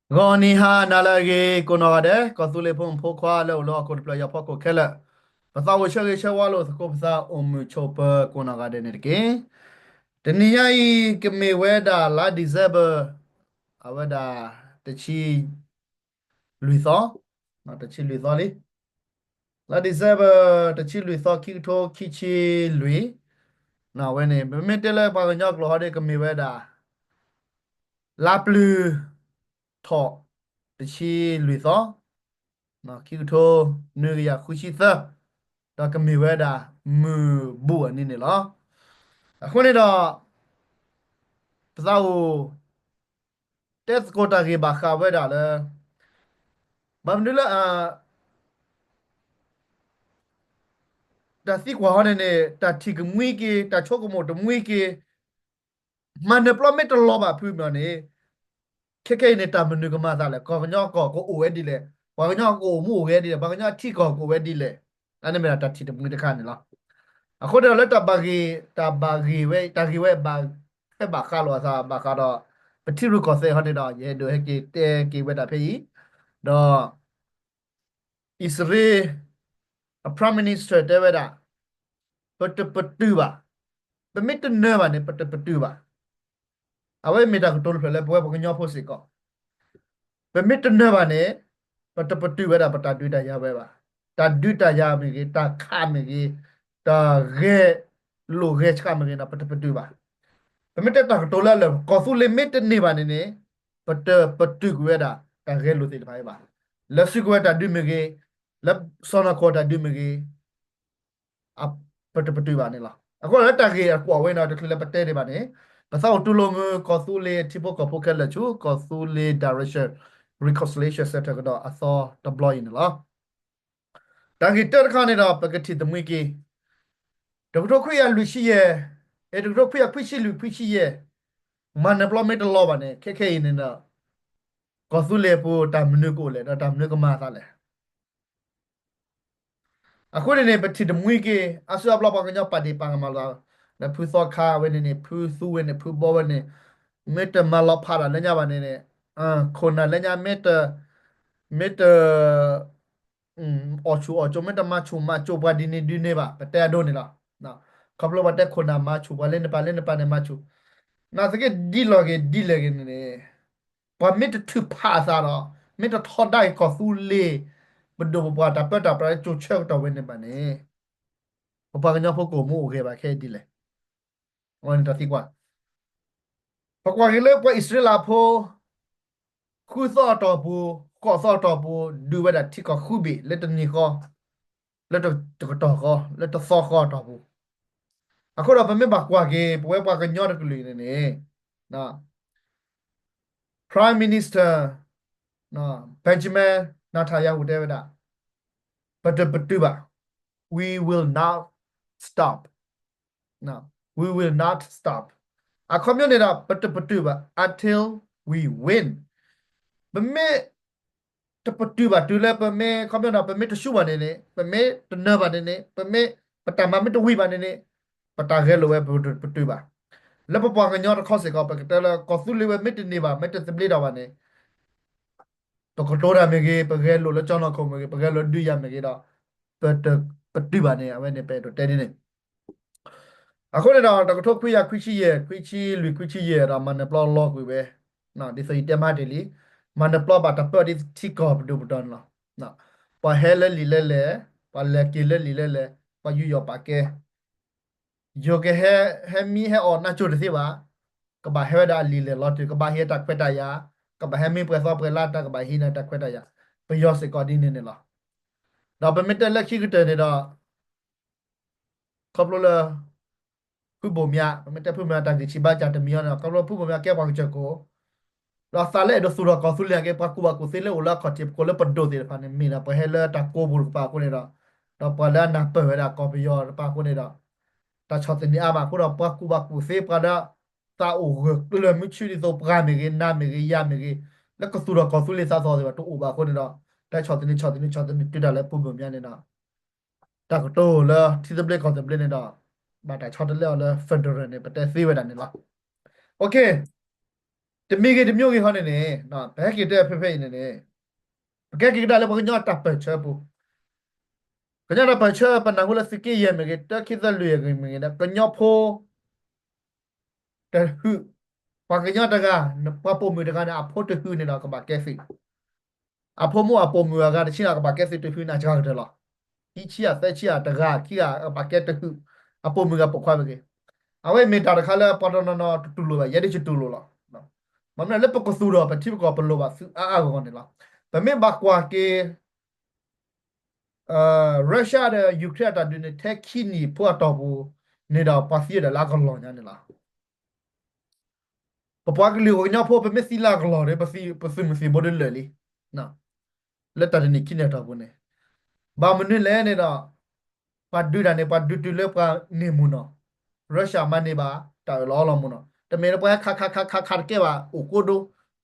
ဂီၤနံၤဟါနၤလၢအဂ့ၤ ကိးနီၢ်ဂၤဒဲး ကီၢ်သူလ့ၤဖိမုၣ်ဖိခွါလၢအိၣ်လၢဟီၣ်ခိၣ်တဖျၢၣ်ညါဖီခိၣ်ခဲလၢာ်, ပသးအိၣ်ဆၢဂ့ၤဆၢဝါလိာ်သကိးပသးအိၣ်မုာ်ဆိးပၢၤကိးနီၢ်ဂၤဒဲးန့ၣ်တက့ၢ်. တနံၤညါအံၤ ကမ့ၢ်ဝဲဒၣ်လါ December အဝဲဒၣ် တဆံလွံၢ်သီ, တဆံလွံၢ်သီလံ. လါ December တဆံလွံၢ်သီ ခံကထိခံဆံလွံၢ်, အဝဲန့ၣ် ပမ့ၢ်တဲလၢပှၤကညီကျိာ်ဟီဒီး ကမ့ၢ်ဝဲဒၣ် လါပျုၤထီၣ် တဆံလွံၢ်သီ, ခံကထိနွံကယၤဃုဆံသၢ, ဒီးကမ့ၢ်ဝဲဒၣ်မုၢ်ဘူၣ်အနံၤန့ၣ်လီၤ. အဃိန့ၣ်ဒီး ပသးအိၣ် တဲသကိးတၢ်ဂ့ၢ်ဘၣ်ဃးဝဲဒၣ်လၢ ဘၣ်မနုၤလၢ တၢ်သံကွၢ်ဟီန့ၣ်န့ၣ် တၢ်ထံၣ်ကမှံက့ၤ တၢ်ဆိကမိၣ်တမှံက့ၤ, မၤနၢၤပျီမ့ၢ်တလီၤဘၣ်ဖုမီၤန့ၣ်, ခဲခဲအံၤန့ၣ် တၢ်မနုၤကမၤသးလဲၣ်, ကီၢ်ကညီကီၢ်ကအိၣ်ဝဲဒ်လဲၣ်, ပှၤကညီကအိၣ်မူအိၣ်ဂဲၤဒ်လဲၣ်, ပှၤကညီထံကီၢ်ကအိၣ်ဝဲဒ်လဲၣ်, အန့ၣ်မ့ၢ်ဒၣ်တၢ်ထံၣ်တမှံတခါန့ၣ်လီၤ. အဃိန့ၣ်ဒီးလၢတၢ်ဘၣ်ဂ့ၢ် တၢ်ဘၣ်ဂ့ၢ်ဝဲ တၢ်ဂ့ၢ်ဝဲဘၣ် ဟဲဘၣ်ဃးလိာ်အသးဘၣ်ဃးဒီး ပထံရူၢ်ကီၢ်သဲးဟီန့ၣ်ဒီး ယအဲၣ်ဒိးဟဲက့ၤတဲက့ၤဝဲဒၣ်ဖဲအံၤ, ဒီး အံၣ်စရ့လး အ Prime Minister တဲဝဲဒၣ်, ပတပတုာ်ဘၣ်, ပမ့ၢ်တနၢၤဘၣ်န့ၣ် ပတပတုာ်ဘၣ်. အဝဲမ့ၢ်တၢ်ကတိၤတဖျၢၣ်လၢပဝဲပှၤကညီဖိစ့ၢ်ကီး, ပမ့ၢ်တနၢၤဘၣ်န့ၣ် ပတပတုာ်ဝဲဒၣ်ပတၢ်ဒုးတၢ်ယၤဝဲဘၣ်. တၢ်ဒုးတၢ်ယၤမ့ၢ်ဂ့ၤ, တၢ်ခးမ့ၢ်ဂ့ၤ, တၢ်ဂဲၤလိာ်ဂဲၤဆှးမ့ၢ်ဂ့ၤဒီး ပတပတုာ်ဘၣ်. ပမ့ၢ်တဲတၢ်ကတိၤလၢလၢ ကီၢ်သူလ့ၤမ့ၢ်တန့ၢ်ဘၣ်န့ၣ်န့ၣ် ပတပတုာ်ကွံာ်ဝဲဒၣ် တၢ်ဂဲၤလိာ်သ့ၣ်တဖၣ်အံၤဘၣ်. လၢစုကဝဲၤတၢ်ဒုးမ့ၢ်ဂ့ၤ, လၢစီၢ်နီၤခိၣ်တၢ်ဒုးမ့ၢ်ဂ့ၤ ပတပတုာ်ဘၣ်န့ၣ်လီၤ. အဃိဒီးလၢတၢ်ဂ့ၢ်အကွီၢ်ဝဲန့ၣ် တချုးလၢပတဲဒံးဘၣ်န့ၣ်, ပသးအိၣ်တူၢ်လိာ်မုာ်ကီၢ်သူလ့ၤထံဖိကီၢ်ဖိခဲလၢာ်ဆူ ကီၢ်သူလ့ၤ Direction Reconciliation Center ကဒီးအသီတဘျီအံၤန့ၣ်လီၤ. တၢ်ဂ့ၢ်တၢတခါန့ၣ်ဒီး ပကထံၣ်တမှံက့ၤ, တကထိခွံကယၤလွံၢ်ဆံယဲၢ်, အဲ တကထိခွံကယၤခွံဆံလွံၢ်ခွံဆံယဲၢ်, မၤနၢၤပျီမ့ၢ်တလီၤဘၣ်န့ၣ် ခဲခဲအံၤန့ၣ်ဒီး ကီၢ်သူလ့ၤအပူၤတၢ်မနုၤကအိၣ်လဲၣ် ဒီးတၢ်မနုၤကမၤအသးလဲၣ်. အဃိန့ၣ်န့ၣ် ပထံၣ်တမှံက့ၤ အါစုအါဘျီပှၤကညီပာ်ဒ့ၣ်ပာ်ကမၣ်လီၤ. လၢဖုသီခါဝဲန့ၣ်န့ၣ် ဖုသူဝဲန့ၣ် ဖုဘီဝဲန့ၣ် မ့ၢ်တမၤလီၤဖးတၢ်လၢညါဘၣ်န့ၣ်န့ၣ်, ခိၣ်နၢ်လၢညါ မ့ၢ်တ အီၣ်ဆူၣ်အီၣ်ကၠိ မ့ၢ်တမၤဆူၣ်မၤကၠိပှၤဒ်န့ၣ်ဒ်န့ၣ်ဘၣ် ပတဲအဒိန့ၣ်လီၤ. ခီဖျိပှၤတဲခိၣ်နၢ်မၤဆူၣ်ပှၤ လၢန့ၣ်ပၤလၢန့ၣ်ပၤန့ၣ်မၤဆူၣ်, နာ်သက့ဒ်လဲၣ်ဂ့ၤဒ်လဲၣ်ဂ့ၤန့ၣ်န့ၣ် ပှၤမ့ၢ်တထုးဖးအသးဒီး မ့ၢ်တထီဒါက့ၤကီၢ်သူလ့ၤ ပဒိၣ်ပပှၢ်တၢ်ပၢတၢ်ပြး လၢကၠိဆၢကတီၢ်ဝဲန့ၣ်ဘၣ်န့ၣ်, ပပှၤကညီဖိကအိၣ်မူအိၣ်ဂဲၤဘၣ်ခဲအံၤဒ်လဲၣ်. အဝဲန့ၣ်တၢ်သံကွၢ်, ပကွၢ်က့ၤလၢပှၤအံၣ်စရ့လးဖိ ဃုသီအတီၢ်ပူၤ ဃိးသီအတီၢ်ပူၤ ဒုးဝဲဒၣ်ထံကီၢ်ဃုဘ့ၣ် လၢတနံၤဃီ လၢတကတီၢ်ဃီ လၢတသီဃီအတီၢ်ပူၤ, အဃိဒီးပမ့ၢ်ဘၣ်ကွၢ်က့ၤ ပဝဲပှၤကညီတကလုာ်န့ၣ်န့ၣ် Prime Minister Benjamin Netanyahu တဲဝဲဒၣ်, ပတပတုာ်ဘၣ်, we will not stop, we will not stop, အခီပညီန့ၣ်ဒီး ပတပတုာ်ဘၣ် until we win, ပမ့ၢ် တပတုာ်ဘၣ် တုၤလၢပမ့ၢ် ခီပညီဒီး ပမ့ၢ်တဆူၣ်ဘၣ်န့ၣ်န့ၣ် ပမ့ၢ်တနၢၤဘၣ်န့ၣ်န့ၣ် ပမ့ၢ် ပတၢ်မၤမ့ၢ်တဝံၤဘၣ်န့ၣ်န့ၣ် ပတၢ်ဂဲၤလိာ်ဝဲပတပတုာ်ဘၣ်. လၢပပှၤကညီတခီစ့ၢ်ကီး ပကတဲလၢကီၢ်သူလ့ၤဝဲမ့ၢ်တန့ၢ်ဘၣ် မ့ၢ်တသဘျ့ဒီးဘၣ်န့ၣ် ပကတိၤတၢ်မ့ၢ်ဂ့ၤ ပဂဲၤလိာ်လၢကၠီနီၢ်ခိၣ်မ့ၢ်ဂ့ၤ ပဂဲၤလိာ်ဒုးယၤမ့ၢ်ဂ့ၤဒီး ပတပတုာ်ဘၣ်န့ၣ် အဝဲန့ၣ် ပအဲၣ်ဒိးတဲဒ်န့ၣ် အဃိန့ၣ်ဒီး တကထိခွံကယၤခွံဆံယဲၢ် ခွံဆံလွံၢ်ခွံဆံယဲၢ်ဒီး မၤနၢၤပျီလီၤကွံာ်ဝဲ, ဒ်သိးယတဲမၤတ့ၢ်လံ, မၤနၢၤပျီဘၣ်တၢ်ပၢဒ်ထံကီၢ်ပဒိၣ်ပဒီန့ၣ်လီၤ. ပှၤဟဲလၢလံာ်လဲၢ်လဲၢ်, ပှၤလဲၤက့ၤလၢလံာ်လဲၢ်လဲၢ်, ပှၤယူးယီၣ်ပာ်ကဲ, ယိၤကဟဲ ဟဲမံဟဲအီၣ်နၢ်ကၠိတသ့ဘၣ်, ကဘၣ်ဟဲဝဲဒၣ်အလံာ်လဲၢ်လီၤတုၤ ကဘၣ်ဟံးတၢ်ခွဲးတၢ်ယာ်, ကဘၣ်ဟဲမံပှဲၤသီပှဲၤလါတၢ် ကဘၣ်ဟံးန့ၢ်တၢ်ခွဲးတၢ်ယာ်, ပယီၤစ့ၢ်ကီးဒ်န့ၣ်န့ၣ်လီၤ. ဒီးပမ့ၢ်တဲလၢခံကတၢၢ်န့ၣ်ဒီး ခီဖျိလၢ ဖုဘိၣ်မၠး ပမ့ၢ်တဲဖုဘိၣ်မၠးတၢ်ဂံၢ်ဆံးဘါစၢ်တမံၤအီၤန့ၣ် ခီဖျိဖုဘိၣ်မၠးကဲပှၤကစၢၢ်ခိၣ် ဒီးသးလၢအဲၣ်ဒိးသူၣ်ထီၣ်ကီၢ်သူလ့ၤက့ၤ ပှၤကူၣ်ဘၣ်ကူၣ်သ့လၢအိၣ်လၢအခီၣ်ထံးပကိးလၢပဒိၣ်သ့ၣ်တဖၣ်န့ၣ် မ့ၢ်ဒၣ်ပှၤဟဲလၢတၢ်ကိးပူၤတကပၤအဃိန့ၣ်ဒီး ဒီးပှၤလၢအနၢ်ပၢၢ်ဝဲဒၣ်ကီၢ်ပယီၤတကပၤအဃိန့ၣ်ဒီး တၢ်ဆီၣ်သနံးအါမးအဃိဒီး ပှၤကူၣ်ဘၣ်ကူၣ်သ့ ပှၤလၢသးအိၣ်ဂၢၢ်ကျၢၤမုဆူဒ်သိးပှၤမ့ၢ်ဂ့ၤ နၤမ့ၢ်ဂ့ၤ ယၤမ့ၢ်ဂ့ၤ လၢကသူၣ်ထီၣ်ကီၢ်သူလ့ၤသးသီသ့ၣ်တဖၣ်တအိၣ်ဘၣ်အဃိန့ၣ်ဒီး တၢ်ဆီၣ်သနံး ဆီၣ်သနံး ဆီၣ်သနံးတုၤတၢ်လၢဖုဘိၣ်မၠးန့ၣ်ဒီး တၢ်ကတိၤလၢထံသဘျ့ကီၢ်သဘျ့န့ၣ်ဒီး ဘၣ်တၢ်ဆီတလဲအီၤလၢ federal န့ၣ် ပတဲသ့ဝဲဒၣ်န့ၣ်လီၤ. တမံၤဂ့ၤတမံၤဂ့ၤဟီန့ၣ်န့ၣ် ပဟဲက့ၤတဲဖဲဖဲအံၤန့ၣ်န့ၣ် ပကဲက့ၤကဒါလၢပှၤကညီတၢ်ပၢၢ်ဆၢပူၤ, ကညီတၢ်ပၢၢ်ဆၢ ပနၢ်ဟူလၢသုးက့ယဲၢ်မ့ၢ်ဂ့ၤ တၢခံသၢလွံၢ်ဂ့ၤမ့ၢ်ဂ့ၤဒီး ကညီဖိ တဟုၣ်, ပှၤကညီတဂၤ, ပှၤပိာ်မုၣ်တဂၤန့ၣ် အဖိတဟုၣ်န့ၣ်ဒီးကဘၣ်ကဲသုး, အဖိမုၣ်အပိာ်မုၣ်အဂၤတဆံန့ၣ် ကဘၣ်ကဲသုးတဟုၣ်န့ၣ် စှၤကတၢၢ်လီၤ. ခံဆံယဲၢ် သၢဆံယဲၢ် တဂၤခံဂၤ ကဘၣ်ကဲတဟုၣ်, အပိာ်မုၣ်ဂၤပိာ်ခွါမ့ၢ်ဂ့ၤ, အဝဲမ့ၢ်တၢ်တခါလၢပှၤတနီၤနီၤတတူၢ်လိာ်ဘၣ်, ယဲဒၣ်ယတူၢ်လိာ်လီၤ. မ့ၢ်မနုၤလၢပကသူၣ်ထီၣ်ပထံပကီၢ် ပလိၣ်ဘၣ်သုးအါအါဂီၢ်ဂီၢ်န့ၣ်လီၤ. ပမ့ၢ်ဘၣ်ကွၢ်က့ၤ Russia ဒီး Ukraine အတၢ်ဒုးန့ၣ် ထဲခံနံၣ်ဖိအတီၢ်ပူၤန့ၣ်ဒီး ပှၤသံဝဲဒၣ်လၢအကလီၢ်ညါန့ၣ်လီၤ. ပပှၤကလုာ်ပှၤကညီဖိ ပမ့ၢ်သံလၢအကလီၢ်ဒီး ပသုးမုၢ်သံၣ်ဘိဒီးလၢာ်လံ. လၢတၢ်တနံၣ်ခံနံၣ်အတီၢ်ပူၤန့ၣ် ဘၣ်မနုၤလဲၣ်န့ၣ်ဒီး ပှၤဒုးတၢ်န့ၣ် ပှၤဒုးတုၤလၢပှၤန့ၢ်မူနီၤ, Russia မၤန့ၢ်ဘၣ် တၢ်အၢၣ်လီၤအီလီၤမူနီၤ, တမ့ၢ်လၢပှၤဟဲခးခးခးခးတကဲဘၣ်, အိၣ်ဃိဒိ,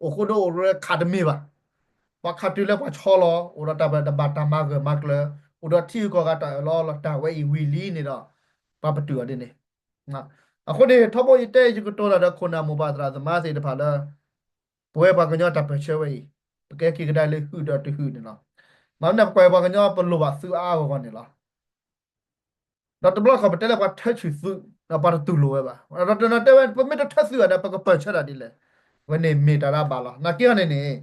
အိၣ်ဃိဒိအိၣ်ရၢခးတမ့ၢ်ဘၣ်. ပှၤခးတုၤလၢပှၤဆီလီၤ, အိၣ်ဒီးတၢ်ဘၣ်တၢ်မၤဂၢၢ်မၤကျၢၤ, အိၣ်ဒီးထံဂုၤကီၢ်ဂၤတၢ်အၢၣ်လီၤအီလီၤ တၢ်ဝဲအံၤဝံၤလံန့ၣ်ဒီး ပှၤပတုာ်အီၤဒ်န့ၣ်. အဃိန့ၣ် ထီဘိယတဲယကတိၤတၢ်ဒီးခိၣ်နၢ်မိၢ်ပၢ်သရၣ်သမါသ့ၣ်တဖၣ်လၢ ပဝဲပှၤကညီတၢ်ပၢၢ်ဆၢဝဲအံၤ ပကဲက့ၤကဒါလၢဟုၣ်ဒီးတဟုၣ်န့ၣ်လီၤ. မ့ၢ်မနုၤပကွၢ်ပှၤကညီပလိၣ်ဘၣ်သုးအါအါဂီၢ်ဂီၢ်န့ၣ်လီၤ. ဒီးတဘျီခီၣ်ပတဲလၢပှၤထၢဆူၣ်သုး ဒီးပှၤတတူၢ်လိာ်ဝဲဘၣ်. ဒီးတနီၤတဲဝဲ ပမ့ၢ်တထၢသုးဘၣ်ဒီး ပကပၢၢ်ဆၢတၢ်ဒ်လဲၣ်. ဝဲန့ၣ်မ့ၢ်တၢ်လၢအဘၣ်လီၤ. နာ်က့ဟီန့ၣ်န့ၣ်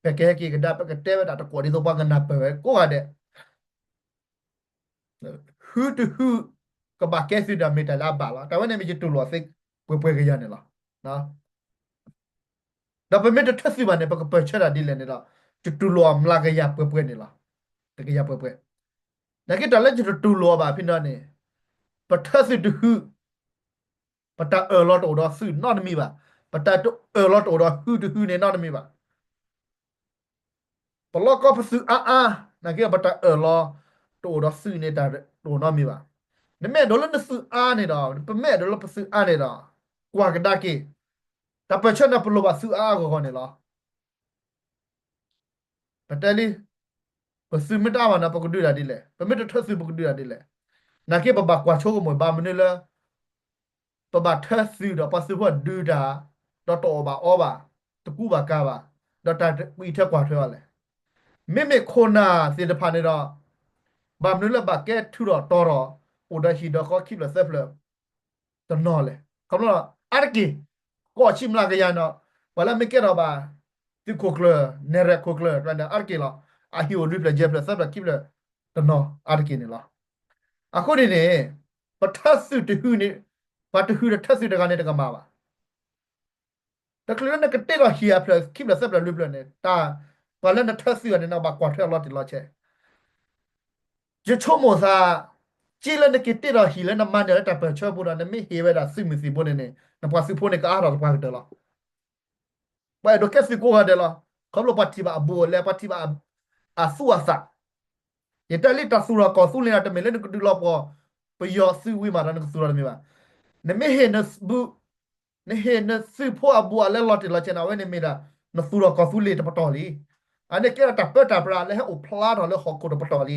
ပကဟဲက့ၤကဒါ ပကတဲဝဲဒၣ်တကွီၢ်ဒ်သိးပှၤကနၢ်ပၢၢ်ဝဲကိးဂၤဒဲး ဟုၣ်တဟုၣ် ကဘၣ်ကဲသုးဒီးမ့ၢ်တၢ်လၢအဘၣ်လီၤ. တၢ်ဝဲန့ၣ်မ့ၢ်ယတူၢ်လိာ်သ့ပှဲၤပှဲၤကယၤန့ၣ်လီၤ. ဒီးပမ့ၢ်တထၢသုးဘၣ်န့ၣ် ပကပၢၢ်ဆၢတၢ်ဒ်လဲၣ်န့ၣ်ဒီး ယတူၢ်လိာ်အမျးကယၤပှဲၤပှဲၤန့ၣ်လီၤ. တကယၤပှဲၤပှဲၤ. နာ်က့တၢ်လၢယတတူၢ်လိာ်အီၤဘၣ်ဖဲန့ၣ်န့ၣ် ပထၢသုးတဟုၣ် ပတၢ်အၢၣ်လီၤတအိၣ်ဒီးသုးနီတမံၤဘၣ်. ပတၢ်အၢၣ်လီၤတအိၣ်ဒီးဟုၣ်တဟုၣ်န့ၣ်နီတမံၤဘၣ်. ပလီၢ်ကီၢ်ပသုးအါအါ, နာ်က့ပတၢ်အၢၣ်လီၤတအိၣ်ဒီးသုးန့ၣ်တၢ်တအိၣ်နီတမံၤဘၣ်. နမ့ၢ်အဲၣ်ဒိးလၢနသုးအါန့ၣ်ဒီး ပမ့ၢ်အဲၣ်ဒိးလၢပသုးအါန့ၣ်ဒီး ကွၢ်ကဒါက့ၤ တၢ်ပၢၢ်ဆၢန့ၣ်ပလိၣ်ဘၣ်သုးအါအါဂီၢ်ဂီၢ်န့ၣ်လီၤ. ပတဲလံ, ပသုးမ့ၢ်တအါဘၣ်န့ၣ် ပကဒုးတၢ်ဒ်လဲၣ်, ပမ့ၢ်တထၢသုးပကဒုးတၢ်ဒ်လဲၣ်. နာ်က့ပဘၣ်ကွၢ်ဆိကမိၣ်ဘၣ်မနုၤလၢ ပဘၣ်ထၢသုးဒီးပှၤသုးဖိဒုးတၢ်, ဒီးတအီၣ်ဘၣ်အီဘၣ်, တကူဘၣ်ကၤဘၣ်, ဒီးတၢ်အံးထွဲကွၢ်ထွဲအီၤလဲၣ်. မ့မ့ၢ်ခိၣ်နၢ်သ့ၣ်တဖၣ်န့ၣ်ဒီး ဘၣ်မနုၤလၢဘၣ်ကဲထူးထီၣ်တီၤထီၣ် အိၣ်ဒီးဟံၣ်ဒီးဃီခံဖျၢၣ်သၢဖျၢၣ် တနီၤလဲၣ်. ခီဖျိအါတက့ၢ် ကီၢ်ဆံမျးကယၤန့ၣ် ပှၤလၢမ့ၢ်ကဲထီၣ်ဘၣ် သုးခိၣ်ကျၢၢ် နဲၣ်ရွဲၣ်ခိၣ်ကျၢၢ် ကျါန့ၣ် အါတက့ၢ်လီၤ. အဟံၣ်အိၣ်လွံၢ်ဖျၢၣ်ယဲၢ်ဖျၢၣ်သၢဖျၢၣ်ခံဖျၢၣ် တနီၤအါတက့ၢ်န့ၣ်လီၤ. အဃိန့ၣ်န့ၣ် ပထၢသုးတဟုၣ်န့ၣ် ပှၤတဟုၣ်ဒီးထၢသုးတဂၤန့ၣ်တကမၣ်ဘၣ်. တချုးလၢနကတ့ထီၣ်ဟံၣ်အဖျၢၣ်ခံဖျၢၣ်သၢဖျၢၣ်လွံၢ်ဖျၢၣ်န့ၣ် တၢ် ပှၤလၢနထၢသုးအီၤန့ၣ် နဘၣ်ကွၢ်ထွဲအီၤလီၤတံၢ်လီၤဆဲး ယဆိကမိၣ်သး က့လၢနက့ၤတ့ထီၣ်ဟံၣ်လၢနမၤနၢၤလၢတၢ်ပၢၢ်ဆၢပူၤဒီး နမ့ၢ်ဟ့ၣ်ဝဲဒၣ်သုးမုၢ်သံၣ်ဘိန့ၣ်န့ၣ် နပှၤသုးဖိန့ၣ်ကအါထီၣ်သပှၢ်ကတၢၢ်လီၤ. ပှၤအဲၣ်ဒိးကဲသုးကိးဂၤဒဲးလီၤ. ခီဖျိပှၤထံၣ်ဘၣ်အဘူးအလဲ ပှၤထံၣ်ဘၣ်အသူၣ်အသး. ယတဲလံတၢ်သူၣ်ထီၣ်ကီၢ်သူလ့ၤန့ၣ် တမ့ၢ်လၢနကဒုးလီၤပှီၢ် ပယီၤသုးဝံၤမးဒီးနကသူၣ်ထီၣ်တမ့ၢ်ဘၣ်. နမ့ၢ်ဟ့ၣ်နဘု နဟ့ၣ်နသုးဖိအဘူးအလဲလီၤတံၢ်လီၤဆဲးန့ၣ် အဝဲန့ၣ်မ့ၢ်ဒၣ် နသူၣ်ထီၣ်ကီၢ်သူလ့ၤတပတီၢ်လံ. အန့ၣ်ကဲဒၣ်တၢ်ပၢတၢ်ပြးလၢဟဲအိၣ်ဖျါထီၣ်လၢဟီၣ်ခိၣ်တပတီၢ်လံ.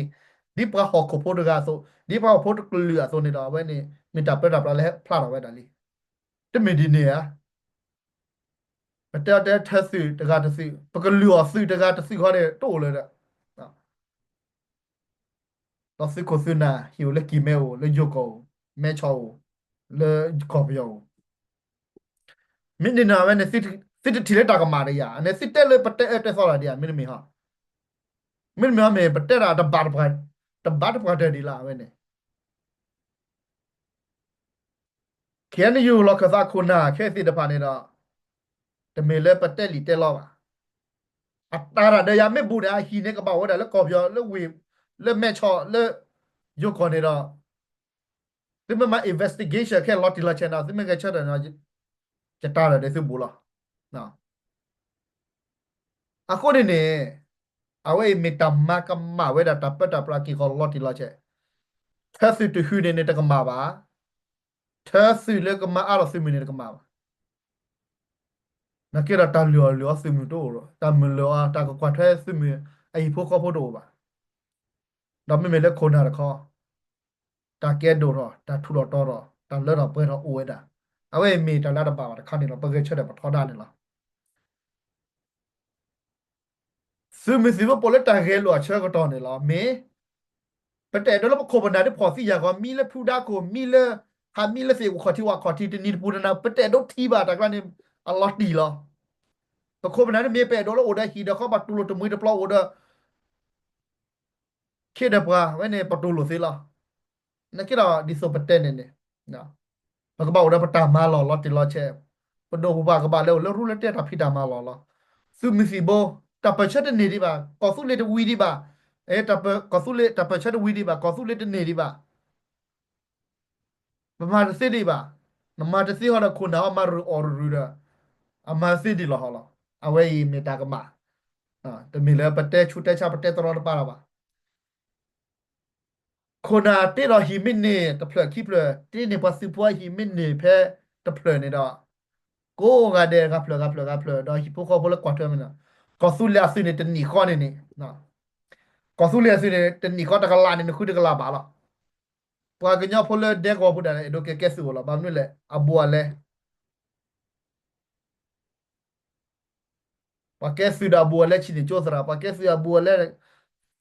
ဒ်ပှၤဟီၣ်ခိၣ်ဖိတဂၤအသိး ဒ်ပှၤဟီၣ်ဖိတကလုာ်အသိးန့ၣ်ဒီး အဝဲန့ၣ်မ့ၢ်တၢ်ပၢတၢ်ပြးလၢဟဲဖျါထီၣ်ဝဲဒၣ်လံ. တမ့ၢ်ဒ်န့ၣ်ဧါ. ပတဲအီၤတဲထၢသုးတဂၤတသုး ပကလုၢ်အီၤသုးတဂၤတသုးခီန့ၣ် တအိၣ်လၢၤဒီး ဒီးသုးခိၣ်သုးနၢ်ဟ့ၣ်အိၣ်လၢကံၢ်မဲအိၣ် လၢယိၤကီၢ်အိၣ် မဲဆီၣ်အိၣ် လၢကီၢ်ပယီၤအိၣ် မ့ၢ်န့ၣ်န့ၣ် အဝဲန့ၣ် သုတထံၣ်လၢတၢ်ကမၣ်တယၤ အန့ၣ်သုတဲလၢပတဲအၢတဲသီလီၤဒံးဧါ မ့တမ့ၢ်ဟီ မ့တမ့ၢ်ဟီမ့ၢ် ပတဲဒၣ်တဘၣ်တပှၢ် တဘၣ်တပှၢ်တၢၢ်ဒံးလီၤ အဝဲန့ၣ် KNU လီၢ်ခၢၣ်သးခိၣ်နၢ်ခဲအံၤသ့ၣ်တဖၣ်န့ၣ်ဒီး တမ့ၢ်လၢပတဲလံာ်တဲလီဘၣ်. အတၢ်တၢ်ဒီးယၤမ့ၢ်ဘူးဒီး အဟံၣ်န့ၣ်ကဘၣ်ဝဲဒၣ်လၢကီၢ်ပယီၤ လၢဝ့ၢ် လၢမဲဆီၣ် လၢယိၤကီၢ်န့ၣ်ဒီး သုမ့ၢ်မၤ investigation ခဲလီၤတံၢ်လီၤဆဲးန့ၣ် သုမ့ၢ်ဂဲၤဆၢထၢၣ်န့ၣ် ယတၢ်ဒီးသုဘူးလီၤ. အဃိန့ၣ်န့ၣ် အဝဲအံၤမ့ၢ်တၢ်မၤကမၣ်ဝဲဒၣ်တၢ်ပၢတၢ်ပြးက့ၢ်ဂီၤလီၤတံၢ်လီၤဆဲး, ထၢသုးတဟုၣ်န့ၣ်န့ၣ်တကမၣ်ဘၣ်, ထၢသုးလၢကမၤအါထီၣ်သုးမုၢ်န့ၣ်တကမၣ်ဘၣ်. နာ်က့ဒီးတၢ်လုၢ်အီၣ်လုၢ်အီသုးမုၢ်တအိၣ်လီၤ, တၢ်မုၢ်လၢအီၤ တၢ်ကကွၢ်ထွဲသုးမုၢ်အဟံၣ်ဖိဃီဖိတအိၣ်ဘၣ်. ဒီးမ့မ့ၢ်လၢခိၣ်နၢ်တခီ တၢ်ကဲဒိၣ်ထီၣ် တၢ်ထူးထီၣ်တီၤထီၣ် တၢ်လၢထီၣ်ပှဲၤထီၣ်အိၣ်ဝဲဒၣ်, အဝဲအံၤမ့ၢ်တၢ်လၢတဘၣ်ဘၣ်တခါန့ၣ်လီၤ, ပဂဲၤဆၢထၢၣ်ပထီဒါန့ၣ်လီၤ. သုးမုၢ်သံၣ်ဘိပိာ်လၢတၢ်ဂဲၤလိာ်အဆၢကတီၢ်န့ၣ်လီၤ. မ့ၢ် ပတအဲၣ်ဒိးလၢပခိၣ်ပနၢ်ဒ်ဖီၣ်သံယာ်ဂီၤ မံလၢဖုဒါခိၣ် မံလၢ ဟးမံလၢသ့ၣ်အိၣ်ခီၣ်ထံးဝးခီၣ်ထံး တနံၤတပူၤတနၤ ပတအဲၣ်ဒိးထံၣ်ဘၣ်တၢ်ကျါန့ၣ် အလီၤတံၢ်လီၤ. ပခိၣ်ပနၢ်ဒ်မ့ၢ်ပအဲၣ်ဒိးလၢအိၣ်ဒီးဟံၣ်ဒီးဃီ ပတူၢ်လိာ်တမှံၤတပျီအိၣ်ဒီး ခ့ဒီးပှၤဝဲန့ၣ် ပတူၢ်လိာ်သ့လီၤ. နက့ဒီးဒ်သိးပတဲန့ၣ်န့ၣ် ပကဘၣ်အိၣ်ဒီးပတၢ်မၤလီၢ်လီၤတံၢ်လီၤဆဲး, ပဒိၣ်ပပှၢ်ကဘၣ်လဲၤအိၣ်လၢရူလၢတဲတၢ်ဖံးတၢ်မၤလီၢ်လီၤ. သုးမုၢ်သံၣ်ဘိ တၢ်ပၢၢ်ဆၢတန့ၢ်ဒံးဘၣ်, ကီၢ်သူလ့ၤတဝံၤဒံးဘၣ်, ကီၢ်သူလ့ၤ တၢ်ပၢၢ်ဆၢတဝံၤဒံးဘၣ်, ကီၢ်သူလ့ၤတန့ၢ်ဒံးဘၣ် ပမၤတသ့ဒံးဘၣ်. နမၤတသ့ဟီဒီး ခိၣ်နၢ်ဟီမၤရုၢ်အီၣ်ရုၢ်ဒီး အမၤသ့ဒံးလီၤဟီလီၤ. အဝဲအံၤမ့ၢ်တၢ်ကမၣ်, တမ့ၢ်လၢပတဲဆူးတဲဆါ ပတဲတရီတပါလၢၤဘၣ်. ခိၣ်နၢ်တ့ဒီးဟံၣ်မ့ၢ်န့ၢ်တဖျၢၣ်ခံဖျၢၣ်, တ့န့ၢ်ပှၤသုးဖိအဟံၣ်မ့ၢ်န့ၢ်ဖဲတဖျၢၣ်န့ၣ်ဒီး ကိးဂၤဒဲးဂၤဖျၢၣ်ဂၤဖျၢၣ်ဂၤဖျၢၣ်ဒီး ဟံၣ်ဖိဃီဖိလၢကွၢ်ထွဲမ့ၢ်န့ၣ်, ကီၢ်သူလ့ၤအသုးန့ၣ်တနံၣ်ဃီန့ၣ်န့ၣ်, ကီၢ်သူလ့ၤအသုးန့ၣ် တနံၣ်ဃီတကလးန့ၣ် နဃုတကလးဘၣ်လီၤ. ပှၤကညီဖိလၢဒဲကဝီၤပူၤဒၣ်လဲာ် အဲၣ်ဒိးကဲကဲသုးအိၣ်လီၤ. ဘၣ်မနုၤလဲၣ်, အဘူးအလဲ ပှၤကဲသုးဒီးအဘူးအလဲဆံးန့ၣ်ကၠိသရၣ်, ပှၤကဲသုးအဘူးအလဲ,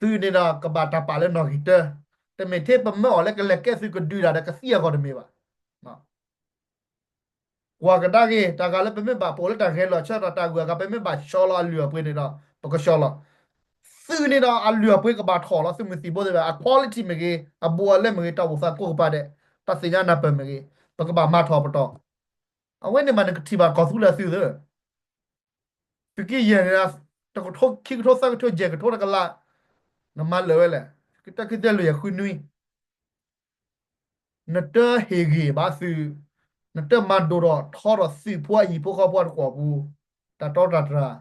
သုးန့ၣ်ဒီးကဘၣ်တၢ်ပာ်လၢနီၣ်ဂံၢ်တၢ, တမ့ၢ်ထဲပမၢအီၤလၢကလဲၤကဲသုးကဒုးတၢ်ဒီးကသံအဂီၢ်တမ့ၢ်ဘၣ်. ကွၢ်ကဒါက့ၤ တၢ်ဂၤလၢပမ့ၢ်ဘၣ်ပိာ်လၢတၢ်ဂဲၤလိာ်အဆၢကတီၢ် တၢ်ဂုၤအဂၤ ပမ့ၢ်ဘၣ်ဆှီလီၤအလုၢ်အပှ့ၤန့ၣ်ဒီး ပကဆှီလီၤ. သုးန့ၣ်ဒီးအလုၢ်အပှ့ၤကဘၣ်ထီၣ်လီၤ. သုးမုၢ်သံၣ်ဘိသ့ၣ်တဖၣ် အ quality မ့ၢ်ဂ့ၤ, အဘူးအလဲမ့ၢ်ဂ့ၤ, တၢ်အိၣ်သးကိးကပၤဒဲး, တၢ်သ့ၣ်ညါနၢ်ပၢၢ်မ့ၢ်ဂ့ၤ, ပကဘၣ်မၤထီၣ်ပတီၢ် အဝဲန့ၣ်မး နကထံၣ်ဘၣ်ကီၢ်သူလ့ၤအသုးသ့ၣ်, သုးက့ယဲၢ်န့ၣ် တကထိ ခံကထိ သၢကထိ ယဲၢ်ကထိတကလး, နမၤလၢာ်ဝဲလဲၣ်, ကတၢၢ်ခံသဲလွံၢ်ယဲၢ်ဃုနွံ, နတဟ့ၣ်ဂ့ၢ်ဘၣ်သုး, နတမၤဒိၣ်ထီၣ်ထီထီၣ်သုးဖိအဟံၣ်ဖိဃီဖိအတကွီၢ်ပူၤ, တၢ်တီတၢ်တြၢ်,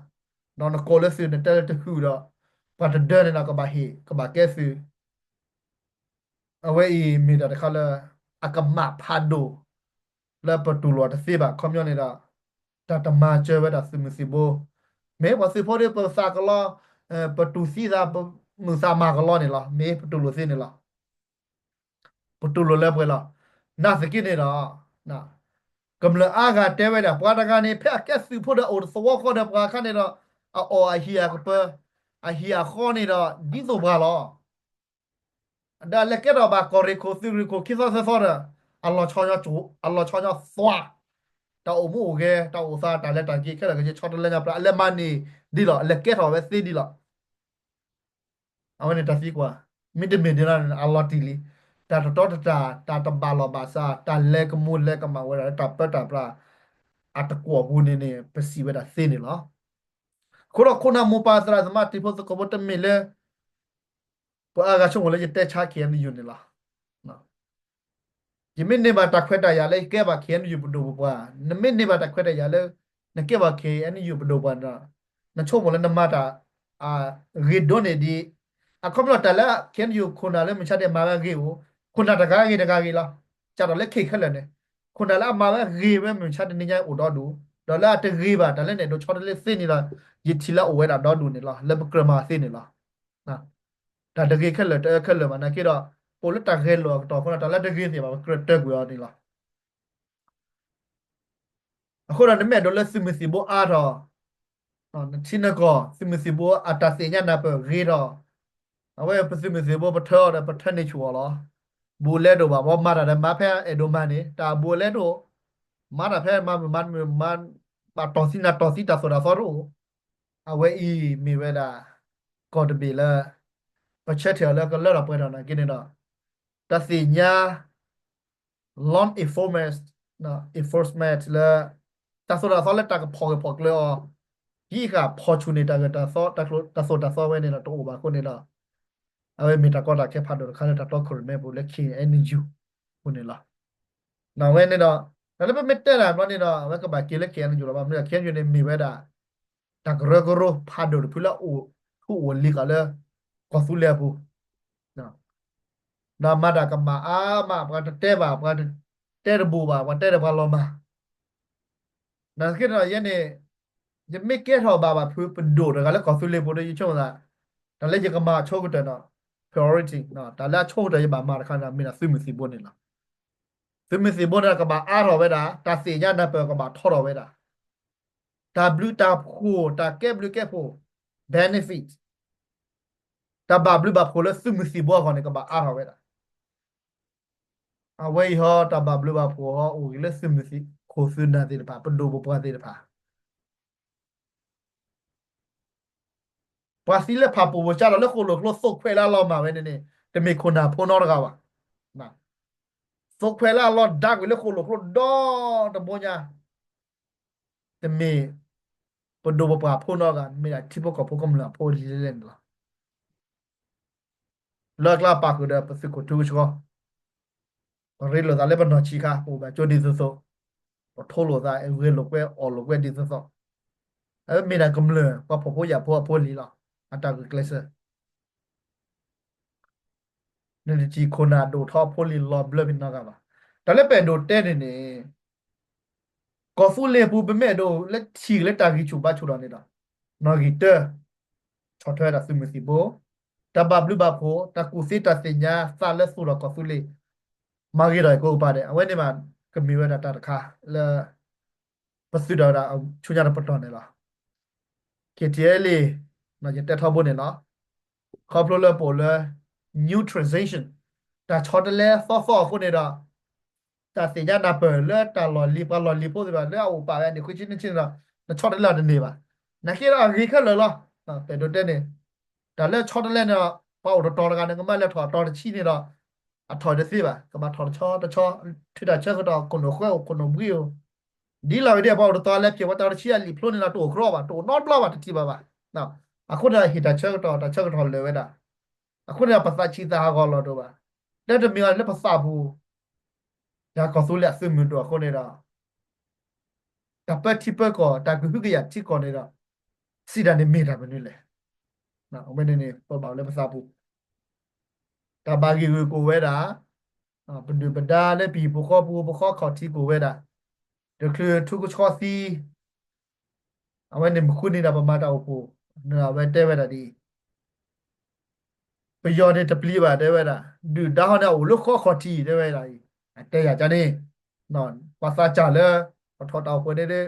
ဒီးနကိးလၢသုး နတဲလၢတဟုၣ်ဒီး ပှၤတဒၢန့ၣ်ဒီး ကဘၣ်ဟ့ၣ် ကဘၣ်ကဲသုး အဝဲအံၤမ့ၢ်တၢ်တခါလၢ အကမၣ်ဖးဒိၣ် လၢပတူၢ်လိာ်တသ့ဘၣ်. ခီပညီန့ၣ်ဒီး တၢ်တမၤစၢၤဝဲဒၣ်သုးမုၢ်သံၣ်ဘိ, မ့ၢ်ပှၤသုးဖိဒီး ပသးကလီ, ပတူၢ်သံသး, ပမုာ်သးမၤကလီန့ၣ်လီၤ. မ့ၢ်ပတူၢ်လိာ်သ့န့ၣ်လီၤ. ပတူၢ်လိာ်လၢပှဲၤလီၤ. နာ်သက့န့ၣ်ဒီး ကမျၢၢ်အါဂၤတဲဝဲဒၣ် ပှၤတဂၤန့ၣ် ဖဲအကဲသုးဖိဒီး အိၣ်သဝီဃီဒီးပှၤအခါန့ၣ်ဒီး အအီၣ်အဟံၣ်အကပၢၤ, အဟံၣ်အဃီန့ၣ်ဒီး ဒ်သိးပှၤလီၤ. ဒီးအလဲၤကဲထီၣ်ဘၣ်ကီၢ်ရ့ၣ်ခိၣ် သုးရ့ၣ်ခိၣ် ခံသီသၢသီဒီး အလီၤဆီညီသွါ, တၢ်အိၣ်မူအိၣ်ဂဲၤ, တၢ်အိၣ်သး တၢ်လဲၤတၢ်က့ၤခဲလၢာ် ကယဲၢ်ဆီတလဲညါပျၢ် အလဲၤမၤန့ၢ်ဒ်လီၤ. အလဲၤကဲထီၣ်ဝဲသ့ဒ်လီၤ. အဝဲန့ၣ်တၢ်သံကွၢ်, မ့တမ့ၢ်ဒ်န့ၣ် အလီၤတံၢ်လံ. တၢ်တတီတတြၢ်, တၢ်တဘၣ်လီၢ်ဘၣ်စး, တၢ်လဲၤကမူၤလဲၤကမၣ်ဝဲဒၣ်လၢတၢ်ပၢတၢ်ပြး အတကွီၢ်ပူၤန့ၣ်န့ၣ် ပစံးဝဲဒၣ်သ့န့ၣ်လီၤ. အဃိဒီး ခိၣ်နၢ်မိၢ်ပၢ်သရၣ်သမါတံၤဖိသကိးဖိ တမ့ၢ်လၢ ပှၤအါဂၤဆိကမိၣ်လၢယတဲဆါ ခ့ၣ်အဲၣ်ယူၣ်န့ၣ်လီၤ. ယမ့ၢ်န့ၢ်ဘၣ်တၢ်ခွဲးတၢ်ယာ်လၢယကဲဘၣ် ခ့ၣ်အဲၣ်ယူၣ်ပဒိၣ်ပပှၢ်, နမ့ၢ်န့ၢ်ဘၣ်တၢ်ခွဲးတၢ်ယာ်လၢ နကဲဘၣ် ခ့ၣ်အဲၣ်ယူၣ်ပဒိၣ်ပှၢ်ဒီး နဆိကမိၣ်လၢနမၤတၢ် ဂ့ၤဒိၣ်န့ၢ်ဒံး. အခီပညီတၢ်လၢ ခ့ၣ်အဲၣ်ယူၣ်ခိၣ်နၢ်လၢမုၢ်ဆါတနံၤမၤဝဲအဂ့ၢ်အိၣ်, ခိၣ်နၢ်တဂၤဂ့ၤတဂၤဂ့ၤလီၤ. စးထီၣ်လၢခ့ၣ်ခဲလၢာ်န့ၣ်, ခိၣ်နၢ်လၢအမၤဝဲဂ့ၤဝဲမုၢ်ဆါတနံၤညါအိၣ်ဒီဒူၣ်, ဒီးလၢအတဂ့ၤဘၣ် တၢ်လၢနအဲၣ်ဒိးဆီတလဲသ့န့ၣ်ဒီး ယထံၣ်လၢအအိၣ်ဝဲဒၣ်ဒီဒူၣ်န့ၣ်လီၤ. လၢပကြၢးမၤသ့န့ၣ်လီၤ. တၢ်တဂ့ၤခဲလၢာ် တအၢခဲလၢာ်ဘၣ်နာ်က့ဒီး ပအိၣ်လၢတၢ်ဂဲၤလိာ်အကတီၢ်အဃိဒီး တၢ်လၢတဂ့ၤသ့ၣ်ဘၣ် ပကြၢးတၢၢ်ကွံာ်အီၤန့ၣ်လီၤ. အဃိဒီးနမ့ၢ်အဲၣ်ဒိးလၢသုးမုၢ်သံၣ်ဘိအါထီၣ်, နထံနကီၢ် သုးမုၢ်သံၣ်ဘိအတၢ်သ့ၣ်ညါနၢ်ပၢၢ်ဂ့ၤထီၣ်, အဝဲပသုးမုၢ်သံၣ်ဘိပထၢအီၤဒီး ပထၢန့ၢ်ဆူၣ်အီၤလီၤ. ဘူးလဲတအိၣ်ဘၣ်, ပမၤတၢ်ဒီးမၤဖဲအဲၣ်ဒိးမၤန့ၣ် တၢ်အဘူးအလဲတအိၣ်, မၤတၢ်ဖဲမၤမုာ်မၤမုာ်မၤ, ဘၣ်တီၢ်သံနၢ်တီၢ်သံတၢ်သိၣ်တၢ်သီတအိၣ်. အဝဲအံၤမ့ၢ်ဝဲဒၣ် ကီၢ်တဘ့ၣ်လၢ ပဆၢထၢၣ်အီၤလၢကလၢထီၣ်ပှဲၤထီၣ်နာ်က့န့ၣ်ဒီး တၢ်သ့ၣ်ညါ law enforcement, enforcement လၢ တၢ်သိၣ်တၢ်သီလၢတၢ်ကဖီၣ်ဂၢၢ်ဖီၣ်ကျၢၤအီၤ, ဟံးဃာ်ဖီၣ်ဆူၣ်န့ၢ်တၢ်ဂၢၢ်တၢ်သီ တၢ်သိၣ်တၢ်သီဝဲန့ၣ်ဒီးတအိၣ်ဘၣ်အဃိန့ၣ်ဒီး အဝဲမ့ၢ်တၢ်ကီတၢ်ခဲဖးဒိၣ်တခါလၢတၢ်တီခိၣ်ရိၣ်မဲပူၤလၢ ခ့ၣ်အဲၣ်ယူၣ် အဃိန့ၣ်လီၤ. အဝဲန့ၣ်ဒီး တၢ်လၢပမ့ၢ်တဲတၢ်ဘျီန့ၣ်ဒီး အဝဲကဘၣ်က့ၤလၢ ခ့ၣ်အဲၣ်ယူၣ် လီၤ. ဘၣ်မနုၤလဲၣ် ခ့ၣ်အဲၣ်ယူၣ် န့ၣ်မ့ၢ်ဝဲဒၣ် တၢ်ကရၢကရိဖးဒိၣ်တဖုလၢအအိၣ် ဟူးအိၣ်လံၤဃာ်လၢ ကီၢ်သူလ့ၤအပူၤ ဒီးမၤတၢ်ကမၣ်အါမး ပှၤတတဲဘၣ် ပှၤတတဲတဘူးဘၣ် ပှၤတဲဒီးပှၤလီၤမၢ် နာ်သက့ဒီး ယဲန့ၣ် ယမ့ၢ်ကဲထီၣ်ဘၣ်ဘၣ်ဖုပဒိၣ်တဂၤလၢကီၢ်သူလ့ၤပူၤဒီး ယဆိကမိၣ်သး တၢ်လၢယကမၤအဆိကတၢၢ်ဒီး priority တၢ်လၢအဆိကတၢၢ်ယဘၣ်မၤတခါန့ၣ် မ့ၢ်ဒၣ်သုးမုၢ်သံၣ်ဘိန့ၣ်လီၤ. သုးမုၢ်သံၣ်ဘိန့ၣ်ကဘၣ်အါထီၣ်ဝဲဒၣ် တၢ်သ့ၣ်ညါနၢ်ပၢၢ်ကဘၣ်ထီထီၣ်ဝဲဒၣ် တၢ်ဘျုးတၢ်ဖှိၣ် တၢ်ကဲဘျုးကဲဖှိၣ် benefit တၢ်ဘၣ်ဘျုးဘၣ်ဖှိၣ်လၢသုးမုၢ်သံၣ်ဘိအဂီၢ်န့ၣ် ကဘၣ်အါထီၣ်ဝဲဒၣ်. အဝဲအံၤဟီ တၢ်ဘၣ်ဘျုးဘၣ်ဖှိၣ်ဟီ အိၣ်ဂ့ၤလၢသုးမုၢ်သံၣ်ခိၣ်သုးနၢ်သ့ၣ်တဖၣ် ပဒိၣ်ပပှၢ်သ့ၣ်တဖၣ် ပှၤသံလၢဖၣ်ပူၣ်ပူၤ ကၢ်ထီၣ်လၢဃိၣ်လိၣ်ကျိ သိခွဲးလၢအလီၢ်မၢ်ဝဲန့ၣ်န့ၣ် တမ့ၢ်ခိၣ်နၢ်ဖိနီတဂၤဘၣ်. သိခွဲးလၢအလီၢ်ဒါကွံာ်လၢဃိၣ်လိၣ်ကျိဒီတဘိညါ တမ့ၢ်ပဒိၣ်ပပှၢ်ဖိနီတဂၤ, မ့ၢ်ဒၣ်ထံဖိကီၢ်ဖိကမျၢၢ်အဖိအလံၤလဲၣ်န့ၣ်လီၤ. လၢအကျါပာ်ဃုာ်ဒီးပသုးခိၣ်ထူကဆှီ, ပရ့လိာ်သးလၢပနီၢ်ဆံးခါ ပအိၣ်ဘၣ်ကၠိဒ်သိးသိး, ပထိလိာ်သး ဂဲၤလိာ်ကွဲ အီၣ်လိာ်ကွဲဒ်သိးသိး, အမ့ၢ်ဒၣ်ကမျၢၢ် ပှၤဖှီၣ်ဖိယာ်ဖိအဖိအလံၤလီၤ. အတၢ်ဂုာ်ကျဲးစၢး နတထံၣ်ခိၣ်နၢ်ဒိၣ်ထီအဖိအလံၤလီၤဘျၢဖဲနီတဂၤဘၣ်. တၢ်လၢပအဲၣ်ဒိးတဲန့ၣ်န့ၣ် ကီၢ်သူလ့ၤအပူၤ ပမ့ၢ်အဲၣ်ဒိးလၢထံၣ်လၢတၢ်ဂံၢ်ဆူၣ်ဘါဆူၣ်ဒီးန့ၣ်ဒီး နီၣ်ဂံၢ်တၢ ဆီၣ်ထွဲဝဲဒၣ်သုးမုၢ်သံၣ်ဘိ, တၢ်ဘၣ်ဘျုးဘၣ်ဖှိၣ် တၢ်ကူၣ်သ့တၢ်သ့ၣ်ညါသးလၢသူၣ်ထီၣ်ကီၢ်သူလ့ၤ မၤဂ့ၤထီၣ်အံၤကိးကပၤဒဲး အဝဲန့ၣ်မး ကမ့ၢ်ဝဲဒၣ်တၢ်တခါလၢ ပသုးဒီးဝဲဒၣ်ဆူညါတပတီၢ်န့ၣ်လီၤ. က့ၤထံၣ်လံ ယတဲထီဘိန့ၣ်လီၤ. ခီဖျိလၢပအိၣ်လၢ new transition တၢ်ဆီတလဲသီသီအဃိန့ၣ်ဒီး တၢ်သ့ၣ်ညါနၢ်ပၢၢ်လၢတၢ်လီၢ်လံၤ ပှၤလီၢ်လံၤဖိသ့ၣ်တဖၣ် လၢအအိၣ်ပာ်ဝဲအနံၣ်ခွံဆံနွံဆံန့ၣ်ဒီး နဆီတလဲအီၤတန့ၢ်ဘၣ်. နာ်က့ဒီးအဂ့ၤခဲလၢာ်လီၤ. ပအဲၣ်ဒိးတဲန့ၣ် တၢ်လၢဆီတလဲန့ၣ်ဒီး ပှၤအိၣ်တတီၤတဂၤန့ၣ် ကမၢလဲၤထီၣ်အတီၤတဆံန့ၣ်ဒီး အထီၣ်တသ့ဘၣ်. ကဘၣ်ထီၣ်တဆီတဆီ ထုးတၢ်ဆၢကတီၢ် ခိၣ်နူာ်ဃဲအိၣ် ခိၣ်နူာ်ဘှံးအိၣ် ဒ်လဲၣ်ဂ့ၤဒ် ပှၤအိၣ်တတီၤလၢအပျဲၢ်ဝဲတၢ်တဆံအလံာ်ဖျိန့ၣ်ဒီး တအိၣ်ကြီဘၣ် တအိၣ်နီတဘျီဘၣ် တထံၣ်ဘၣ်ဘၣ်. အဃိန့ၣ် ဟ့ၣ်တၢ်ဆၢကတီၢ် တၢ်ဆၢကတီၢ်လၢာ်ဝဲဒၣ်. အဃိန့ၣ်ဒီး ပသးဆံးသးဟးဂီၤလီၤဒိၣ်ဘၣ်. တၢ်တမံၤအီၤလၢပသးပူၤ တၢ်ကီၢ်သူလ့ၤအသုးမုၢ်ဒိၣ်အဃိန့ၣ်ဒီး တၢ်ပၢထံပၢကီၢ် တၢ်ကဟုကယာ်ထံကီၢ်န့ၣ်ဒီး စံးတၢ်န့ၣ်မ့ၢ်တၢ်မနုၤလဲၣ်. အဝဲန့ၣ်န့ၣ် ပဘၣ်အိၣ်လၢပသးပူၤ တၢ်ဘၣ်ဂ့ၢ်ဂုာ်ကအိၣ်ဝဲဒၣ်, ပဒုၣ်ပဒါလၢပဟံၣ်ပူၤဃီပူၤ ပဃီခီၣ်ထံးကအိၣ်ဝဲဒၣ်, တချုးထူကဆှီသံ, အဝဲန့ၣ်မ့ၢ်ဃုန့ၣ်ဒီးပမၤတၢ်အိၣ်ဖှိၣ်, အဝဲတဲဝဲဒၣ်ဒ်အံၤ, ပယီၤန့ၣ်တပျံၤဘၣ်တဲဝဲဒၣ်, ဒုၣ်ဒါဟီန့ၣ်အိၣ်လၢဃီခီၣ်ထံးတဲဝဲဒၣ်အံၤ, အတဲယၤကန့ၣ်, ပှၤသးစၢ်လၢ ပထီၣ်တၢ်အိၣ်ဖှိၣ်န့ၣ်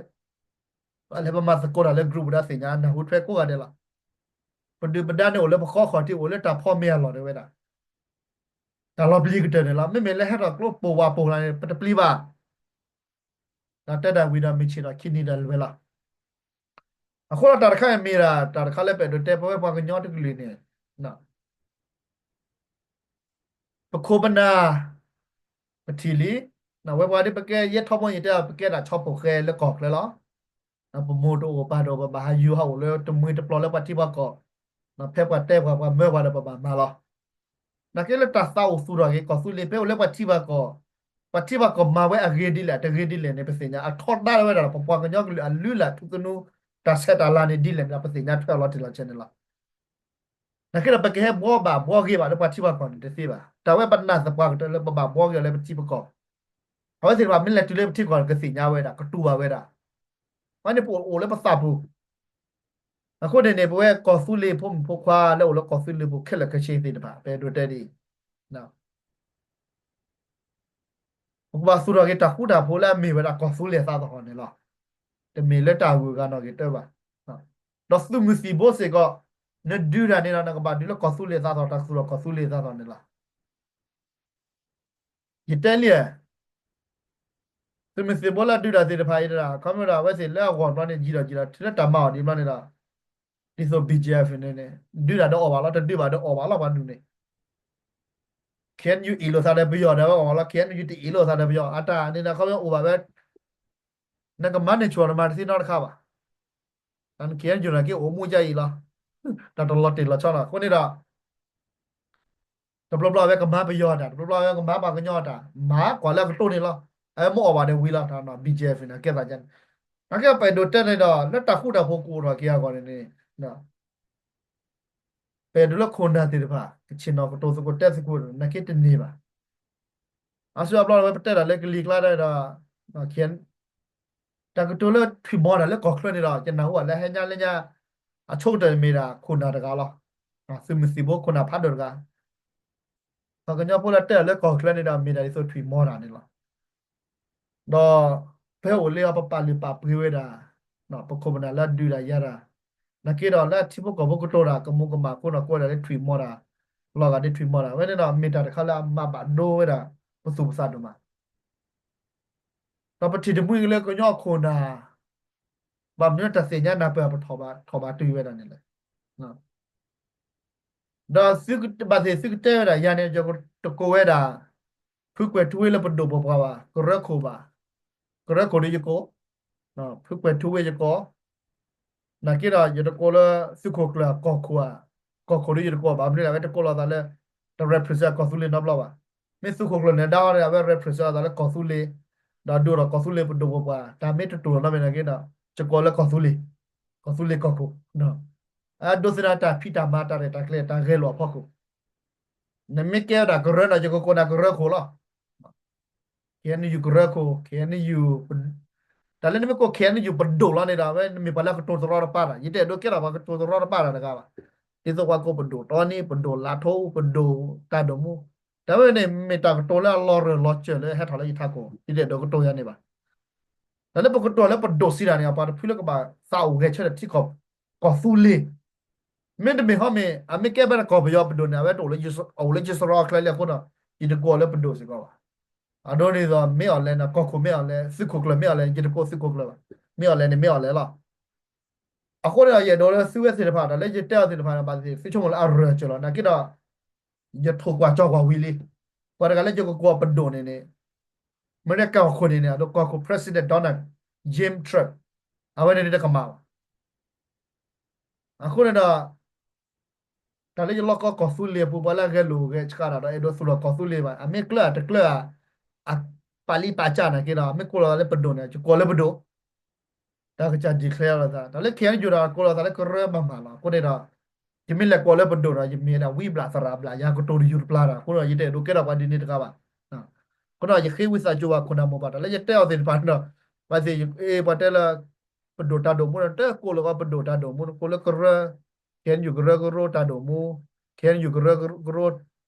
ပလဲၤပမၤသကိးတၢ်လၢ group ပူၤဒီးသ့ၣ်ညါနၢ်ဟူထွဲကိးဂၤဒဲးလီၤ. ပဒုၣ်ပဒါန့ၣ်အိၣ်လၢပဃီခီၣ်ထံး အိၣ်လၢတၢ်ဖီမ့ၤအလီၢ်တဲဝဲဒၣ်, တၢ်လီၤပျံၤကတၢၢ်န့ၣ်လီၤ. မ့မ့ၢ်လၢဟဲထီၣ်ကျိပိာ်ဝၤပိာ်ကျါန့ၣ် ပတပျံၤဘၣ်. တၢ်တဲဒၣ်ဝံၤဒီးမုၢ်ဆ့ၣ်ထီၣ်ခံနံၤဒီးလွဲလီၤ. အဃိဒီးတၢ်တခါအံၤမ့ၢ်ဒၣ် တၢ်တခါလၢပအဲၣ်ဒိးတဲပဝဲပှၤကညီတကလုာ်န့ၣ် ပခိၣ်ပနၢ် ပထံၣ်လံ, ဝဲပှၤဒ်ပကဲယဲၢ်ထီဘိယတဲ ပကဲဒၣ်ဆီဖိၣ်ဃဲလၢကီၢ်ချၢလီၤ. ပမိၢ်တအိၣ်ပၢ်တအိၣ် ပဘၣ်ဟးယူၤဟးအိၣ်လၢတမှံၤတပျီၤလၢပှၤထံပှၤကီၢ်, ဖဲပှၤတဲပှၤပှၤမၢပှၤဒီးပဘၣ်မၤလီၤ. နာ်က့လၢတၢ်သးအိၣ်သူၣ်ထီၣ်က့ၤကီၢ်သူလ့ၤ ဖဲအိၣ်လၢပှၤထံပှၤကီၢ်, ပှၤထံပှၤကီၢ်မၤဝဲအဂ့ၤဒ်လဲၣ် တဂ့ၤဒ်လဲၣ်န့ၣ် ပသ့ၣ်ညါ အထီဒါဝဲဒၣ်ဒီး ပပှၤကညီကလုာ်အလုၢ်အလၢ်ထူသနူ တၢ်ဆဲးတၢ်လၤန့ၣ်ဒ်လဲၣ်န့ၣ်ဒီး ပသ့ၣ်ညါထွဲအီၤလီၤတံၢ်လီၤဆဲးန့ၣ်လီၤ. နာ်က့ဒီး ပကဟဲဘှီဘၣ်ဘှီဂ့ၤဘၣ်လၢပှၤထံပှၤကီၢ်န့ၣ်တသ့ဘၣ်. တၢ်ဝဲပနၢ်သပှၢ်ကတၢၢ်လၢပဘၣ်ဘှီဂ့ၤအီၤလၢပထံပကီၢ်, အဝဲသ့ၣ်တဖၣ်မ့ၢ်လဲၤတုၤလၢပထံကီၢ်န့ၣ် ကသ့ၣ်ညါဝဲဒၣ် ကတူၢ်ဘၣ်ဝဲဒၣ်. အဝဲန့ၣ်ပအိၣ်လၢပသးပူၤ, အဃိန့ၣ်န့ၣ် ပဝဲကီၢ်သူလ့ၤဖိမုၣ်ဖိခွါလၢအိၣ်လၢကီၢ်သူလ့ၤပူၤခဲလၢာ်ခဲဆ့သ့ၣ်တဖၣ် ပအဲၣ်ဒိးတဲဒ်အံၤ ပကဘၣ်သူၣ်ထီၣ်က့ၤတၢ်ဃူတၢ်ဖိးလၢအမ့ၢ်ဝဲဒၣ်ကီၢ်သူလ့ၤအသးသဟီၣ်န့ၣ်လီၤ. တမ့ၢ်လၢတၢ်ဂုၤဂၤနီၣ်ဂံၢ်တၢဘၣ်. ဒီးသုးမုၢ်သံၣ်ဘိစ့ၢ်ကီး နဒုးတၢ်န့ၣ်ဒီး နကဘၣ်ဒုးလၢကီၢ်သူလ့ၤအသးသဟီၣ် တၢ်သူၣ်ထီၣ်ကီၢ်သူလ့ၤအသးသဟီၣ်န့ၣ်လီၤ. ယတဲလံ, သုးမုၢ်သံၣ်ဘိလၢအဒုးတၢ်သ့ၣ်တဖၣ်အံၤဒၣ် ခီမ့ၢ်ဒီးအဝဲသ့ၣ်လၢအဂီၢ်တဘျီန့ၣ် ယံာ်ဒီးယံာ်ဒီး တုၤလၢတၢ်မၤအီၤဒ်တဘျီန့ၣ်ဒီး ဒ်သိး ဘီၣ်ကၠ့ၣ်အ့ၣ် န့ၣ်န့ၣ် ဒုးတၢ်ဒီးအီၣ်ဘၣ်လီၤ တဒုးဘၣ်ဒီးအီၣ်ဘၣ်လီၤ ပှၤဒုးန့ၣ် ခ့ၣ်အဲၣ်ယူၣ် အ့ၣ်လိာ်သးဒီးပယီၤဒီးဝဲအီၣ်ဘၣ်လီၤ ခ့ၣ်အဲၣ်ယူၣ် တအ့ၣ်လိာ်သးဒီးပယီၤ အတၢ်န့ၣ်ဒီး ခီမ့ၢ်အိၣ်ဘၣ်ဝဲ နကမၤန့ၢ်ဆူၣ်အီၤ နမၤတသ့နီတခါဘၣ်. ခ့ၣ်အဲၣ်ယူၣ်န့ၣ်က့အိၣ်မူဒ်အံၤလီၤ. တၢ်တလီၤတံၢ်လီၤဆဲးလီၤ. အဃိန့ၣ်ဒီး တဘျီဘျီအဝဲကမၤပယီၤတၢ် တဘျီဘျီအဝဲကမၤပှၤကညီတၢ် မၤကွၢ်လၢအကတိၤန့ၣ်လီၤ. အဝဲမ့ၢ်အီၣ်ဘၣ်ဒီးဝံၤလီၤ ဘီၣ်ကၠ့ၣ်အ့ၣ် န့ၣ် ကဲသးကန့ၣ်. နာ်က့ပအဲၣ်ဒိးတဲန့ၣ်ဒီး လၢတၢ်ဃူတၢ်ဖိးကအိၣ်ထီၣ်က့ၤအဂီၢ်န့ၣ်န့ၣ် ပအဲၣ်ဒိးလၢခိၣ်နၢ်သ့ၣ်တဖၣ် ကဆ့ၣ်နီၤကတိၤသကိးတဲသကိး နာ်က့တန့ၢ်ဘၣ်. အါစုအါဘျီဝဲပတဲဒၣ်လၢကလံၤကျါဒီး တၢ်ကတိၤလၢထွံၣ်မီၤတၢ်လၢကီၢ်ချၢန့ၣ်ဒီး ယနၢ်ဟူဘၣ်လၢဟဲညါလၢညါ အဆိကတၢၢ်မ့ၢ်ဒၣ်ခိၣ်နၢ်တဂၤလီၤ. သုးမုၢ်သံၣ်ဘိခိၣ်နၢ်ဖးဒိၣ်တဂၤ ပှၤကညီဖိလၢတဲအီၤလၢကီၢ်ချၢန့ၣ်ဒီး မ့ၢ်ဒၣ်ဒ်သိးထွံၣ်မီၤတၢ်န့ၣ်လီၤ. ဒီး ဖဲအိၣ်လၢအီၤပပာ်လုၢ်ပာ်ပှ့ၤဝဲဒၣ် ပခိၣ်ပနၢ်လၢအဒုးတၢ်ယၤတၢ် နာ်က့ဒီးလၢအထံဖိကီၢ်ဖိကတိၤတၢ် ကမူၤကမၣ်အဃိဒီး ကွဲးဒၣ်လၢထွံၣ်မီတၢ်, လီၤဂာ်ဒ်ထွံၣ်မီတၢ်, အဝဲန့ၣ်ဒီးမ့ၢ်တၢ်တခါလၢအမၤဘၣ်ဒိဝဲဒၣ် ပသူၣ်ပသးဒိၣ်မး ဒီးပထံၣ်တမှံၤက့ၤလၢကညီခိၣ်နၢ်, ဘၣ်မနုၤတၢ်သ့ၣ်ညါနၢ်ပၢၢ်ပထီၣ်ဘၣ်, ထီၣ်ဘၣ်တုၤဝဲဒၣ်န့ၣ်လဲၣ်. ဒီးဘၣ်သ့ၣ်သုကတဲဝဲဒၣ်ယၤန့ၣ် ယတကိးဝဲဒၣ် ဖုကွဲၤထူဝ့လၢပဒိၣ်ပပှၢ်ဘၣ်, ကရၢခိၣ်ဘၣ်, ကရၢခိၣ်ဒီးယကိး, ဖုကွဲၤထူဝ့ယကိး, နာ်က့ဒီးယတကိးလၢသုးခိၣ်ကျၢၢ်အကီၢ်ခိၣ်ဧါ, ကီၢ်ခိၣ်ဒီးယတကိးဘၣ်, မနုၤလဲၣ် အဝဲတကိးလိာ်သးလၢ တ represent ကီၢ်သူလ့ၤနီတဘျီဘၣ်. မ့ၢ်သုးခိၣ်ကျၢၢ်န့ၣ် ဒါအီၤန့ၣ် အဝဲ represent လိာ်သးလၢကီၢ်သူလ့ၤ, ဒီးဒိၣ်ဒီးကီၢ်သူလ့ၤပဒိၣ်ပပှၢ်, တၢ်မ့ၢ်တတိၢ်နီတမံၤနာ်က့ဒီး ယကိးလၢကီၢ်သူလ့ၤ, ကီၢ်သူလ့ၤကီၢ်ခိၣ်, အဒိးသန့ၤတၢ်ဖံးတၢ်မၤတၢ်ရဲၣ်တၢ်ကျဲၤတၢ်ဂဲၤလိာ်အဖီခိၣ် နမ့ၢ်ကဲဝဲဒၣ်ကရၢဒီး ယကကိးနၤကရၢခိၣ်လီၤ. ခဲအံၤနယူၤကရၢခိၣ်, ခဲအံၤနယူၤ, တၢ်လၢနမ့ၢ်ကိး ခဲအံၤနယူၤပဒိၣ်လီၤန့ၣ်ဒီး အဝဲနမ့ၢ်ပှၤလၢအကတိၤတရီတပါတၢ်, ယတအဲၣ်ဒိးကဲထီၣ်ပှၤကတိၤတရီတပါတၢ်တဂၤဘၣ်. ဒ်သိးပှၤကိးပဒိၣ်တီနံ, ပဒိၣ်လါထိ, ပဒိၣ်တၢ်ဒိၣ်မူ, တၢ်ဝဲန့ၣ်မ့ၢ်တၢ်ကတိၤလၢအလီၤရၢၢ်လီၤစၢၤလၢဟဲထီၣ်လၢယထးခိၣ်, ယတအဲၣ်ဒိးကတိၤယၤန့ၣ်ဘၣ်. တၢ်လၢပကတိၤလၢပဒိၣ်စံးတၢ်န့ၣ် ပှၤတဖုလၢကဘၣ်သးအိၣ်ဂဲၤဆၢထၢၣ်ထံကီၢ်, ကီၢ်သူလ့ၤ, မ့တမ့ၢ်ဟီမ့ၢ် အမ့ၢ်ကဲဖဲန့ၣ်ကီၢ်ပယီၤပဒိၣ်န့ၣ် အဝဲတအိၣ်လၢ, အိၣ်လၢယစရီအကျဲလံအဃိဒီး ယတကိးအီၤလၢပဒိၣ်စ့ၢ်ကီးဘၣ်. အဒိန့ၣ်ဒီး မ့ၢ်အီၤလဲၣ်န့ၣ် ကီၢ်ခိၣ်မ့ၢ်အီၤလဲၣ်, သုးခိၣ်ကျၢၢ်မ့ၢ်အီၤလဲၣ်, ယတကိးသုးခိၣ်ကျၢၢ်ဘၣ်, မ့ၢ်အီၤလဲၣ်န့ၣ် မ့ၢ်အီၤလဲၣ်လီၤ. အဃိန့ၣ်ဒီး ယအဲၣ်ဒိးလၢသုဝဲသ့ၣ်တဖၣ် တၢ်လၢယတဲအီၤသ့ၣ်တဖၣ်န့ၣ် ဘၣ်သ့ၣ်သ့ၣ် သုဆိကမိၣ်လၢအရၢၢ်စၢၤလီၤ. နာ်က့ဒီး ယထိၣ်ကွၢ်ကၠီကွၢ်ဝံၤလံ. ပှၤတဂၤလၢယကကိးပဒိၣ်န့ၣ်န့ၣ်, မ့ၢ်လၢကီၢ်ခိၣ်န့ၣ်န့ၣ် အဒိ ကီၢ်ခိၣ် president Donald James Trump, အဝဲန့ၣ်တကမၣ်ဘၣ်. အဃိန့ၣ်ဒီး တၢ်လၢယလီၢ်ကီၢ်ကီၢ်သူလ့ၤအပူၤ ပှၤလၢအဂဲၤလိာ်ဂဲၤဆှးတၢ်ဒီး အဲၣ်ဒိးသူၣ်ထီၣ်ကီၢ်သူလ့ၤဘၣ်, အမ့ၢ်ကျၢၢ်ဧါတကျၢၢ်ဧါ, အပာ်လံပာ်စၢ်နာ်က့ဒီး မ့ၢ်ကိးလီၤသးလၢပဒိၣ်န့ၣ် ယကိးလၢပဒိၣ်, တၢ်ကစၢ် declare လိာ်သး, တၢ်လၢ ခဲအံၤနယူၤဒီး ကိးလီၤသးလၢကရၢမၤမၤလီၤ. အဃိန့ၣ်ဒီး ယမ့ၢ်လဲၤကိးလၢပဒိၣ်ဒီး ယမ့ၢ်ဒၣ်ဝံဘျးသရၣ်ဘျး ယၤကတိၤတယူၤတပျၢ်ဒီး အဃိဒီး ယတအဲၣ်ဒိးကဲထီၣ်ပှၤဒ်န့ၣ်တဂၤဘၣ်. အဃိဒီး ယဃ့ဝံသးစူၤဘၣ်ခိၣ်နၢ်မိၢ်ပၢ် တၢ်လၢယတဲအီၤသ့ၣ်တဖၣ်ဒီး ပှၤသ့ၣ် ပှၤတဲလၢ ပဒိၣ်တၢ်ဒိၣ်မူဒီး တကိးလၢၤကီးပဒိၣ်တၢ်ဒိၣ်မူ, ကိးလၢကရၢ, ခဲအံၤနယူၤကရၢကရိတၢ်ဒိၣ်မူ, ခဲအံၤနယူၤကရၢကရိ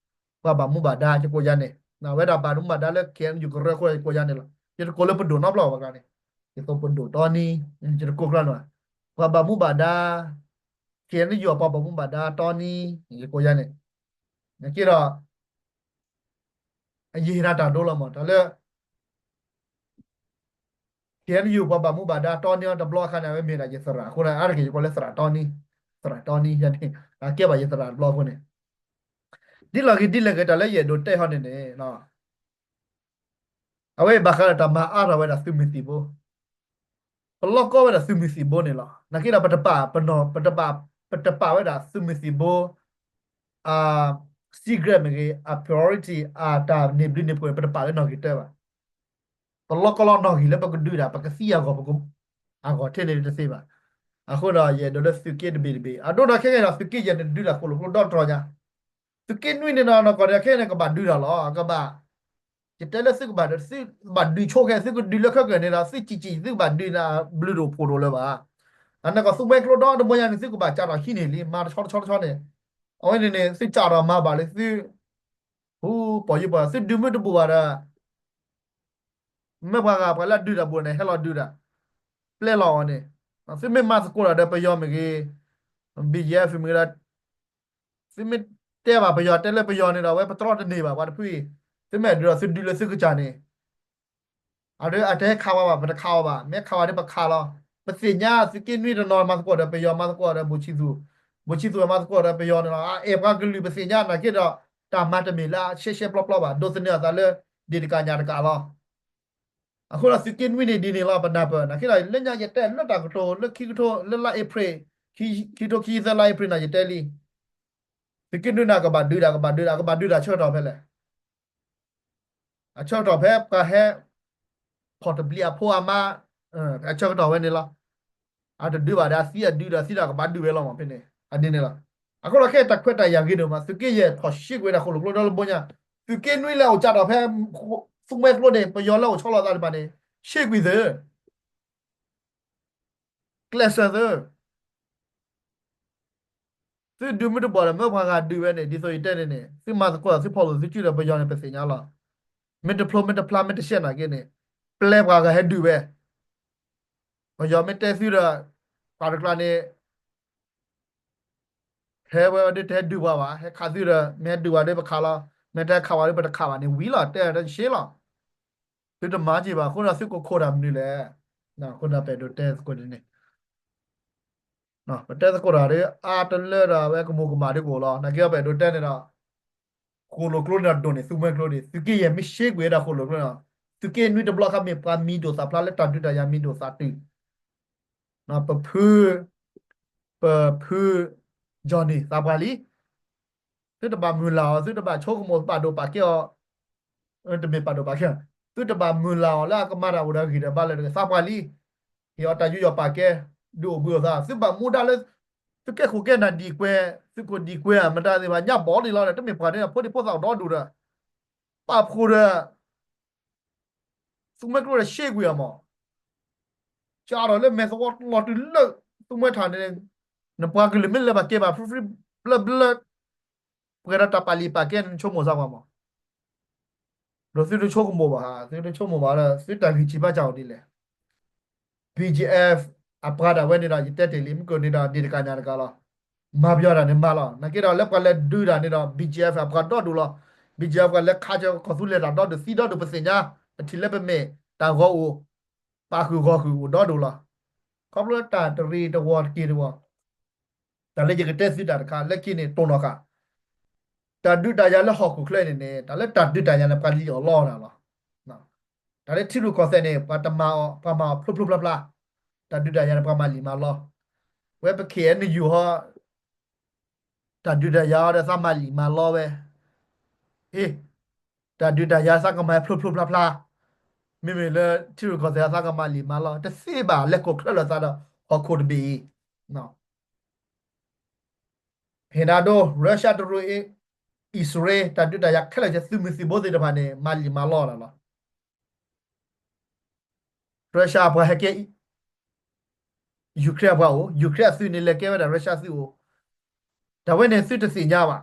ပှၤဘၣ်မူဘၣ်ဒါ ယကိးယၤန့ၣ်, အဝဲဒၣ်ဘၣ်မူဘၣ်ဒါလၢ ခဲအံၤနယူၤကရၢအဃိ ယကိးယၤန့ၣ်လီၤ. ယတကိးလၢပဒိၣ်နီတဘျီဘၣ်ကျါန့ၣ်, ယသိးပဒိၣ်တီနံ, ယတကိးကျါန့ၣ်, ပှၤဘၣ်မူဘၣ်ဒါ, ခဲအံၤနယူၤအပှၤဘၣ်မူဘၣ်ဒါတီနံ, ယကိးယၤန့ၣ်, နာ်က့ဒီး ယဟ့ၣ်နၤတၢ်ဒိလီၤမး တၢ်လၢ ခဲအံၤနယူၤပှၤဘၣ်မူဘၣ်ဒါတီနံအီၤတဘျီအခါန့ၣ် အဝဲမ့ၢ်ဒၣ်ယသရၣ်အဃိန့ၣ် အါတက့ၢ်ယကိးလၢသရၣ်တီနံ, သရၣ်တီနံယၤန့ၣ်, အကဲဘၣ်ယသရၣ်တဘျီအဃိန့ၣ်, ဒ်လီၢ်ဂ့ၤဒ်လဲၣ်ဂ့ၤ တၢ်လၢယအဲၣ်ဒိးတဲဟီန့ၣ်န့ၣ် အဝဲဘၣ်ဃးဒီးတၢ်မၤအါထီၣ်ဝဲဒၣ်သုးမုၢ်သံၣ်ဘိ, ပလီၢ်ကီဝဲဒၣ်သုးမုၢ်သံၣ်ဘိန့ၣ်လီၤ. နာ်က့ဒီး ပတပာ်, ပတပာ်, ပတပာ်ဝဲဒၣ်သုးမုၢ်သံၣ်ဘိ အ secret မ့ၢ်ဂ့ၤ, အ priority အတၢ်န့ၢ်ဘျုးန့ၢ်ဖှိၣ်န့ၣ် ပတပာ်လၢနီၣ်ဂံၢ်တၢဘၣ်. ပလီၢ်ကီလီၤနီၣ်ဂံၢ်လၢပကဒုးဒၣ် ပကသံအဂီၢ် ပက, အဂီၢ်ထဲန့ၣ်တသ့ဘၣ်. အဃိဒီး ယအဲၣ်ဒိးလၢသုးက့တဘ့ၣ်တဘ့ၣ်, အဒိဒီးခဲကနံၣ်ဒီး သုးက့ယဲၢ်န့ၣ်ဒုးတၢ်ဃိၣ်လိာ်ကျိဒီတြီညါ, သုးက့နွံန့ၣ်ဒီး နီၢ်ကီၢ်န့ၣ် ခဲအံၤန့ၣ် ကဘၣ်ဒုးတၢ်လီၤ, ကဘၣ်, ယတဲလၢသုကဘၣ်, သုဘၣ်ဒုးဆိခဲ, သုကဒုးလၢခဲကနံၣ်န့ၣ်ဒီး သုစံၣ်စံၣ် သုကဘၣ်ဒုးနၤဘျုးတအိၣ်ဖှိၣ်တအိၣ်လၢၤဘၣ်. အနီၢ်ကီၢ်သုးဝဲကျိဒီတဘိညါန့ၣ် သုကဘၣ်စးထီၣ်ဟံးန့ၢ်လံ, မၤတဆီတဆီတဆီန့ၣ်, အဝဲန့ၣ်န့ၣ် သုစးထီၣ်မၤဘၣ်လၢသု, ဟူ, ပီၢ်ယုၢ်ပီၢ်, သုဒုးမ့ၢ်တဘူၣ်ဘၣ်ဒီး မ့ၢ်ပှၤဂၤ ပှၤလၢအဒုးတၢ်ဘူးန့ၣ် ဟဲလီၤဒုးတၢ်, ပျဲလီၤအီၤန့ၣ်, သုမ့ၢ်မၤသကိးတၢ်ဒီးပယီၤမ့ၢ်ဂ့ၤ, ဘံၣ်ယဲၢ် မ့ၢ်ဂ့ၤဒီး, သုမ့ၢ်တဲဘၣ်ပယီၤ တဲလၢပယီၤန့ၣ်ဒီး အဝဲပတြီတန့ၢ်ဘၣ် ပှၤတဖုအံၤ, သုမ့ၢ်ဒုးဒီး သုဒုးလၢသုကစၢ်န့ၣ် အတဟဲခးဝဲဘၣ် ပတခးအီၤဘၣ်, မ့ၢ်ခးဝဲဒီးပခးလီၤ. ပသ့ၣ်ညါသုးက့နွံတနီၤမၤသကိးဒီးပယီၤ မၤသကိးဒီးဘူးဆံသူၣ်, ဘူးဆံသူၣ်မၤသကိးဒီးပယီၤန့ၣ်လီၤ. အအဲၣ်ပှၤကလုာ်ပသ့ၣ်ညါနာ်က့ဒီး တၢ်မၤတမ့ၢ်လၢအရှဲရှဲပျီပျီဘၣ်, ဒိးသန့ၤအသးလၢ ဒ့ၣ်တကးညၣ်တကးလီၤ. အဃိဒီးသုးက့နွံန့ၣ်ဒ်န့ၣ်လီၤ ပနၢ်ပၢၢ်, နာ်က့ဒီး လၢညါယတဲလၢတၢ်ကတိၤလၢခံကထိ လၢလါအ့ဖြ့ၣ်, ခံကထိခံဆံသၢလါအ့ဖြ့ၣ်န့ၣ် ယတဲလံ, သုးက့နွံန့ၣ် ကဘၣ်ဒုးဒၣ် ကဘၣ်ဒုးဒၣ် ကဘၣ်ဒုးဒၣ်ဆၢကတီၢ်ဖဲလဲၣ် အဆၢကတီၢ်ဖဲပှၤဟဲ ဖီၣ်တဘျံးအဖိအမါ, အဆၢကတီၢ်ဝဲန့ၣ်လီၤ. အတဒုးဘၣ်ဒီးအသံအဒုးဒီး အသံဒီးကဘၣ်ဒုးဝဲလီၤမးဖဲန့ၣ် အဒ်န့ၣ်လီၤ. အဃိဒီးခဲအံၤတၢ်ခွဲးတၢ်ယာ်ဂ့ၤဒိၣ်မး သုးက့ယဲၢ်ထီၣ်ရှ့ကွံာ်ဝဲဒၣ်ဃိၣ်လိာ်ကျိဒီလၢဘိညါ, သုးက့နွံလၢအိၣ်ကးထီၣ်ဖဲ သူမွဲကျိန့ၣ် ပယီၤလၢအိၣ်ဆီလီၤသးတဖၣ်န့ၣ် ရှ့ကွံာ်သု ကျဲးစၢးသု သုဒုးမ့ၢ်တဘၣ်ဒီး မ့ၢ်ပှၤဂၤဒုးဝဲန့ၣ် ဒ်သိးယတဲန့ၣ်န့ၣ် သုမၤသကိးသုဖီၣ်လိာ်သုစုဒီးပယီၤန့ၣ် ပသ့ၣ်ညါလီၤ. မ့ၢ်တဖျိမ့ၢ်တဖျါမ့ၢ်တရှဲနာ်က့န့ၣ် ပျဲပှၤဂၤဟဲဒုးဝဲ, ပယီၤမ့ၢ်တဲသုဒီး ပှၤတကျါန့ၣ် ဟဲဝဲဒၣ်တဟဲဒုးပှၤဘၣ်, ဟဲခးသုဒီး မ့ၢ်ဟဲဒုးပှၤဒီးပခးလီၤ, မ့ၢ်တဟဲခးပှၤဒီးပတခးဘၣ်န့ၣ်ဝံၤလီၤ, တဲတရှဲလီၤ. သုတမၤက့ၤဘၣ်, အဃိန့ၣ်သုကခိးတၢ်မနုၤလဲၣ်, အဃိန့ၣ်ပအဲၣ်ဒိးတဲသကိးဒ်န့ၣ် ပတဲသကိးတၢ်ဒီး အါတလၢဒီးအဝဲကမူၤကမၣ်ဒ်ကအိၣ်လီၤ. နာ်က့ဒီးပအဲၣ်ဒိးတဲန့ၣ်ဒီး ဃိၣ်လိာ်ကျိန့ၣ်ဒိၣ်န့ၢ်သုမှဲကျိန့ၣ် သုးက့ယဲၢ်မ့ၢ်ရှဲကွံာ်ဝဲဒၣ်ဃိၣ်လိာ်ကျိန့ၣ်, သုးက့နွံတဘျီခါမ့ၢ်ပှၤမံၤဒိၣ်သၣ်ဖျါလၢတၢ်ဒုးတၢ်ယၤမံၤဒိၣ်သၣ်တုာ် ပဖု, ပဖု, Johnny သးပှၢ်လံ. သုတဘၣ်မုၢ်လၢ်အီၤ, သုတဘၣ်ဆိကမိၣ်ပာ်ဒိၣ်ပာ်ကဲအီၤ, တမ့ၢ်ပာ်ဒိၣ်ပာ်ကဲ, သုတဘၣ်မုၢ်လၢ်အီၤလၢအကမၤတၢ်အိၣ်ဒီးဂံၢ်ဒီးဘါလၢၤတဂ့ၤ, သးပှၢ်လံ. ဟ့ၣ်အီၤတၢ်ယူးယီၣ်ပာ်ကဲ, ဒုးအိၣ်ဘှံးအိၣ်သါ, သုဘၣ်မူဒါလၢ သုကဲခိၣ်ကဲနၢ်ဒံၣ်ကွဲ, သုခိၣ်ဒံၣ်ကွဲဧါ မတၤသ့ၣ်ဘၣ် ညါဘီဒ်လီၤဒီး တမ့ၢ်ပှၤန့ၣ် ဖိဒံဖိသၣ်အိၣ်ဒီဒူၣ်ဒီး ပာ်ဖှိၣ်ဒီး သုမှဲကျိဒီးရှဲကွံာ်အီၤမး, ကဒီးလၢမဲာ်သဝီလီၤတုၤလၢ သုမှဲထးန့ၣ်, နပှၤကလုာ်မ့ၢ်လဲၤဘၣ်ကဲဘၣ် free free ဘျၢဘျၢ, ပှဲၤဒီးတၢ်ပာ်လံာ်ပာ်ကဲန့ၣ် နဆိကမိၣ်စၢ်ပှၤမး, ဒီးသုတဆိကမိၣ်ဘၣ်, သုတဆိကမိၣ်ဘၣ်ဒီး သုတၢ်ဂံၢ်စၢ်ဘါစၢ်အိၣ်ဒ်လဲၣ်. BGF အပှၤဒၣ်ဝဲန့ၣ်ဒီး ယတဲတ့ၢ်လံ မ့ၢ်ကန့ၣ်ဒီး ဒ်တကးညါတကးလီၤ. မၤပယီၤတၢ်န့ၣ်မၤလီၤ. နာ်က့ဒီးလၢပှၤလဲၤဒုးတၢ်န့ၣ်ဒီး BGF အပှၤဒီဒူၣ်လီၤ. BGF ပှၤလဲၤခးကၢကီၢ်သူလ့ၤတၢ်ဒီဒူၣ် သံဒီဒူၣ် ပသ့ၣ်ညါ, ပထံၣ်လၢပမဲာ် တၢ်ဂီၤအိၣ်, ပာ်ဃုာ်ဂီၤဃုာ်အိၣ်ဒီဒူၣ်လီၤ. ခီဖျိတၢ်တရံးတဝီတက့ၢ်တဝီ တၢ်လၢယကတဲသုတၢ်တခါ လၢခံန့ၣ် တိၢ်နီၣ်ဃာ် တၢ်ဒုးတၢ်ယၤလၢဟီၣ်ခိၣ်ချၢန့ၣ်န့ၣ် တၢ်လၢတၢ်ဒုးတၢ်ယၤန့ၣ် ပှၤလံၣ်အီၣ်လီအီၣ်တၢ်လီၤ. တၢ်လၢထံရူၢ်ကီၢ်သဲးန့ၣ် ပှၤတမၤအီၤ, ပှၤမၤအီၤဖျိဖျိဖျါဖျါ, တၢ်ဒုးတၢ်ယၤန့ၣ် ပှၤမၤလံၣ်မၤလီ, ဝဲပ KNU ဟီ တၢ်ဒုးတၢ်ယၤအီၤဒီးသးမၤလံၣ်မၤလီဝဲ, အ့, တၢ်ဒုးတၢ်ယၤသးကမၤဖျိဖျိဖျါဖျါ, မ့မ့ၢ်လၢထံရူၢ်ကီၢ်သဲးသးကမၤလံၣ်မၤလီ တသ့ဘၣ် လဲၤခိၣ်ချၢလီၤသးဒီး ဟီၣ်ခိၣ်တဘ့ၣ်အံၤ ဟ့ၣ်နၤဒိ ရၢရှါတရူး အံၣ်စရ့လး တၢ်ဒုးတၢ်ယၤခဲလၢာ်ကဲ သုးမုၢ်သံၣ်ဘိသ့ၣ်တဖၣ်န့ၣ် မၤလံၣ်မၤလီတၢ်လီၤ. ရၢရှါအပှၤဟဲကဲ ယူၤခရ့ၣ်အပှၤအိၣ်, ယူၤခရ့ၣ်အသုးန့ၣ် လဲၤကဲဝဲဒၣ်ရၢရှါသုးအိၣ်, တၢ်ဝဲန့ၣ်သုတသ့ၣ်ညါဘၣ်,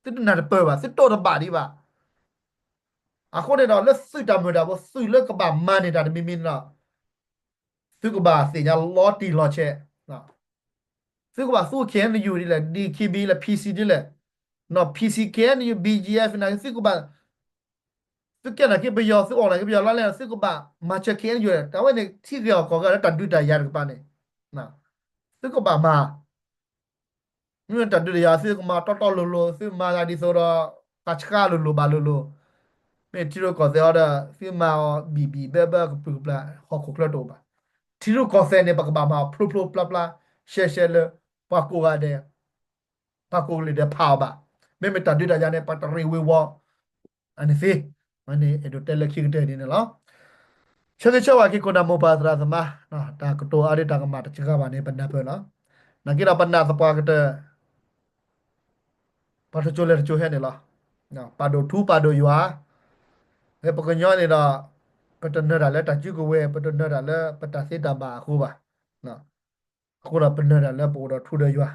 သုတနၢ်တပၢၢ်ဘၣ်, သုတိၢ်တဘၣ်ဒံးဘၣ်. အဃိန့ၣ်ဒီး လၢသုးတၢ်မုၢ်တၢ်ဘိ သုးလၢကဘၣ်မၤန့ၢ်တၢ်တမံၤမံၤန့ၣ်ဒီး သုကဘၣ်သ့ၣ်ညါလီၤတံၢ်လီၤဆဲး, သုကဘၣ်သူ KNU ဒ်လဲၣ်, DKB လဲၣ်, PC ဒ်လဲၣ်, နီၢ် PC, KNU, BGF န့ၣ် သုကဘၣ်, သုကဲနာ်က့ပယီၤ, သုအီၣ်နာ်က့ပယီၤလီၤလဲၣ်, သုကဘၣ်မၤစၢၤ KNU တၢ်ဝဲန့ၣ် ထံဂ့ၤအီၣ်ကီၢ်ဂ့ၤလၢတၢ်ဒုးတၢ်ယၤတကပၤန့ၣ်, သုကဘၣ်မၤ မ့ၢ်တၢ်ဒုးတၢ်ယၤ သုကမၤတီတီလိၤလိၤ, သုမၤသးဒ်သိးဒီး ပှၤဆှါလိၤလိၤဘၣ်လိၤလိၤ, မ့ၢ်ထံရူၢ်ကီၢ်သဲးအီၤဒီး သုမၤအီၤဘံၣ်ဘံၣ်ဘၢဘၢကပြုၢ်ကပြီၤ ဟီၣ်ခိၣ်ချၢတအိၣ်ဘၣ်. ထံရူၢ်ကီၢ်သဲးန့ၣ် ပကဘၣ်မၤအီၤဖျိဖျိဖျါဖျါ ရှဲရှဲလၢ ပှၤကိးဂၤဒဲး, ပှၤကိးကလုာ်ဒဲးဖးအီၤဘၣ်. မ့မ့ၢ်တၢ်ဒုးတၢ်ယၤန့ၣ် ပှၤတရံးဝ့ၤဝီၤ အန့ၣ်သ့, မ့ၢ်န့ၣ် အဲၣ်ဒိးတဲလၢခံကတၢၢ်ဒ်န့ၣ်လီၤ. ဆၢဂ့ၤဆၢဝါက့ၤခိၣ်နၢ်မိၢ်ပၢ်သရၣ်သမါ, တၢ်ကတိၤအါဒ်တၢ်ကမၣ်တစှၤဘၣ်န့ၣ် ပနၢ်ပၢၢ်လီၤ. နာ်က့ဒီးပနာ်သပှၢ်ကတၢၢ် ပှၤတကၠိလဲၤတကၠိဟဲန့ၣ်လီၤ. ပာ်ဒိၣ်ထူပာ်ဒိၣ်ယွၤ, ပကညီန့ၣ်ဒီး ပတနၢၤတၢ်လၢတၢ်စုကဝဲၤ, ပတနၢၤတၢ်လၢပတၢ်သ့တၢ်ဘၣ်အဃိဘၣ်. အဃိဒီးပနၢၤတၢ်လၢပအိၣ်ဒီးထူဒီးယွၤ,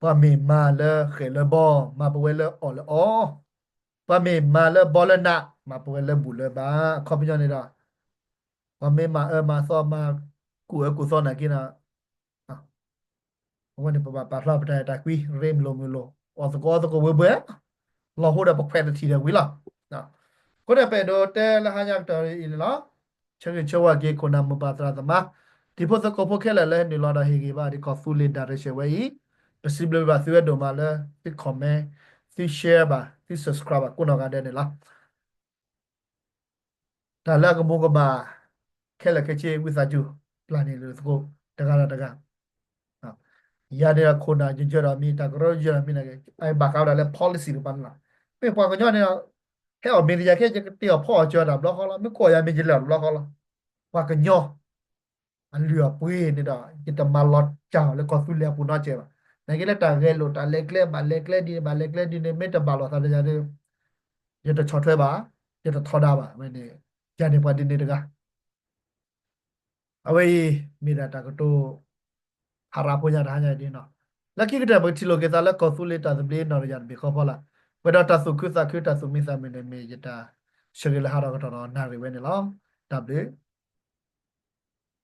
ပှၤမ့ၢ်မၤလၢဃဲၣ်လၢဘီ, မၤပဝဲလၢအီၣ်လၢအီ, ပှၤမ့ၢ်မၤလၢဘီလၢနး, မၤပဝဲလၢဘူၣ်လၢဘါ. အခီပညီန့ၣ်ဒီး ပှၤမ့ၢ်မၤအၢမၤသီမၤကူၣ်အၢကူၣ်သီနာ်က့ဒီး အဝဲန့ၣ်ပဘၣ်ပာ်ဖျါပတၢ်အဲၣ်တၢ်ကွံ ရ့မုၢ်လိာ်မုၢ်လိာ်, အီၣ်သကိးအီသကိးဝဲဘှဲ, လီၤဟိဒီးပခွဲးတထံၣ်ဒီးဝံၤလီၤ. အဃိန့ၣ် ပအဲၣ်ဒိးတဲလၢဟါညါကတၢၢ်အံၤန့ၣ်လီၤ. ဆၢဂ့ၤဆၢဝါက့ၤခိၣ်နၢ်မိၢ်ပၢ်သရၣ်သမါ, တံၤဖိသကိးဖိခဲလၢာ်လၢနုာ်လီၤဒီးဟ့ၣ်ဂံၢ်ဘါဒ်ကီၢ်သူလ့ၤဒၣ်ရ့ၣ်ဆဲးဝဲအံၤ, ပစံးဘျုးဘၣ်သုဝဲဒိၣ်မးလၢသု comment, သု share ဘၣ်, သု subscribe ဘၣ်ကိးနီၢ်ဂၤဒဲးန့ၣ်လီၤ. တၢ်လၢအကမူၤကမၣ် ခဲလၢာ်ခဲဆ့ ဝံသးစူၤ ပျၢ်န့ၢ်လိာ်သကိး တဂၤဒီးတဂၤ. ယၤန့ၣ်ဒီးခိၣ်နၢ်ယယၢၤဒီးမံၤ တၢ်ကရၢယၢၤဒီးမံၤန့ၣ် ဘၣ်ဃးဝဲဒၣ်လၢ policy တကပၤန့ၣ်လီၤ. မ့ၢ်ပှၤကညီန့ၣ် ဟဲအီၣ်မ့ၤတယၤခဲ ယကတ့အီၣ်ဖီအီၣ်စၢၤတၢ်ဘျီဃီလီၤ. မ့ၢ်ကိးယၤမ့ၤယလဲၤအီၣ်တဘျီဃီလီၤ. ပှၤကညီ အလုၢ်အပှ့ၤန့ၣ်ဒီး ယတမၤလီၤစၢ်အီၤလၢကီၢ်သူလ့ၤအပူၤနီတစဲးဘၣ်. နာ်က့လၢတၢ်ဂဲၤလိာ်တၢ်လဲၤကျဲ ဘၣ်လဲၤကျဲဒ်န့ၣ် ဘၣ်လဲၤကျဲဒ်န့ၣ် မ့ၢ်တဘၣ်လိာ်သးဒီးယၤဒီး ယတဆီၣ်ထွဲဘၣ်, ယတထီဒါဘၣ်. ဝဲန့ၣ် ယၤန့ၣ်ပှၤဒ်န့ၣ်တဂၤ အဝဲအံၤ မ့ၢ်ဒၣ်တၢ်ကတိၤ ဟးရၣ်ဖိညါတဟါညါအံၤဒ်နီၤ. လၢခံကတၢၢ် ပကထံၣ်လိာ်က့ၤသးလၢကီၢ်သူလ့ၤတၢ်သဘျ့နီၢ်တယၢ်တဘ့ၣ်ဃီဖီလာ်, ပှဲၤဒီးတၢ်သူၣ်ခုသးခု တၢ်သူၣ်မံသးမုာ်န့ၣ် မ့ၢ်ယတၢ်ဆၢဂ့ၤလၢဟးထီၣ်ကတီၢ်ဒီးနၣ်ရံၣ်ဝဲန့ၣ်လီၤ. တၢ်ဘျုး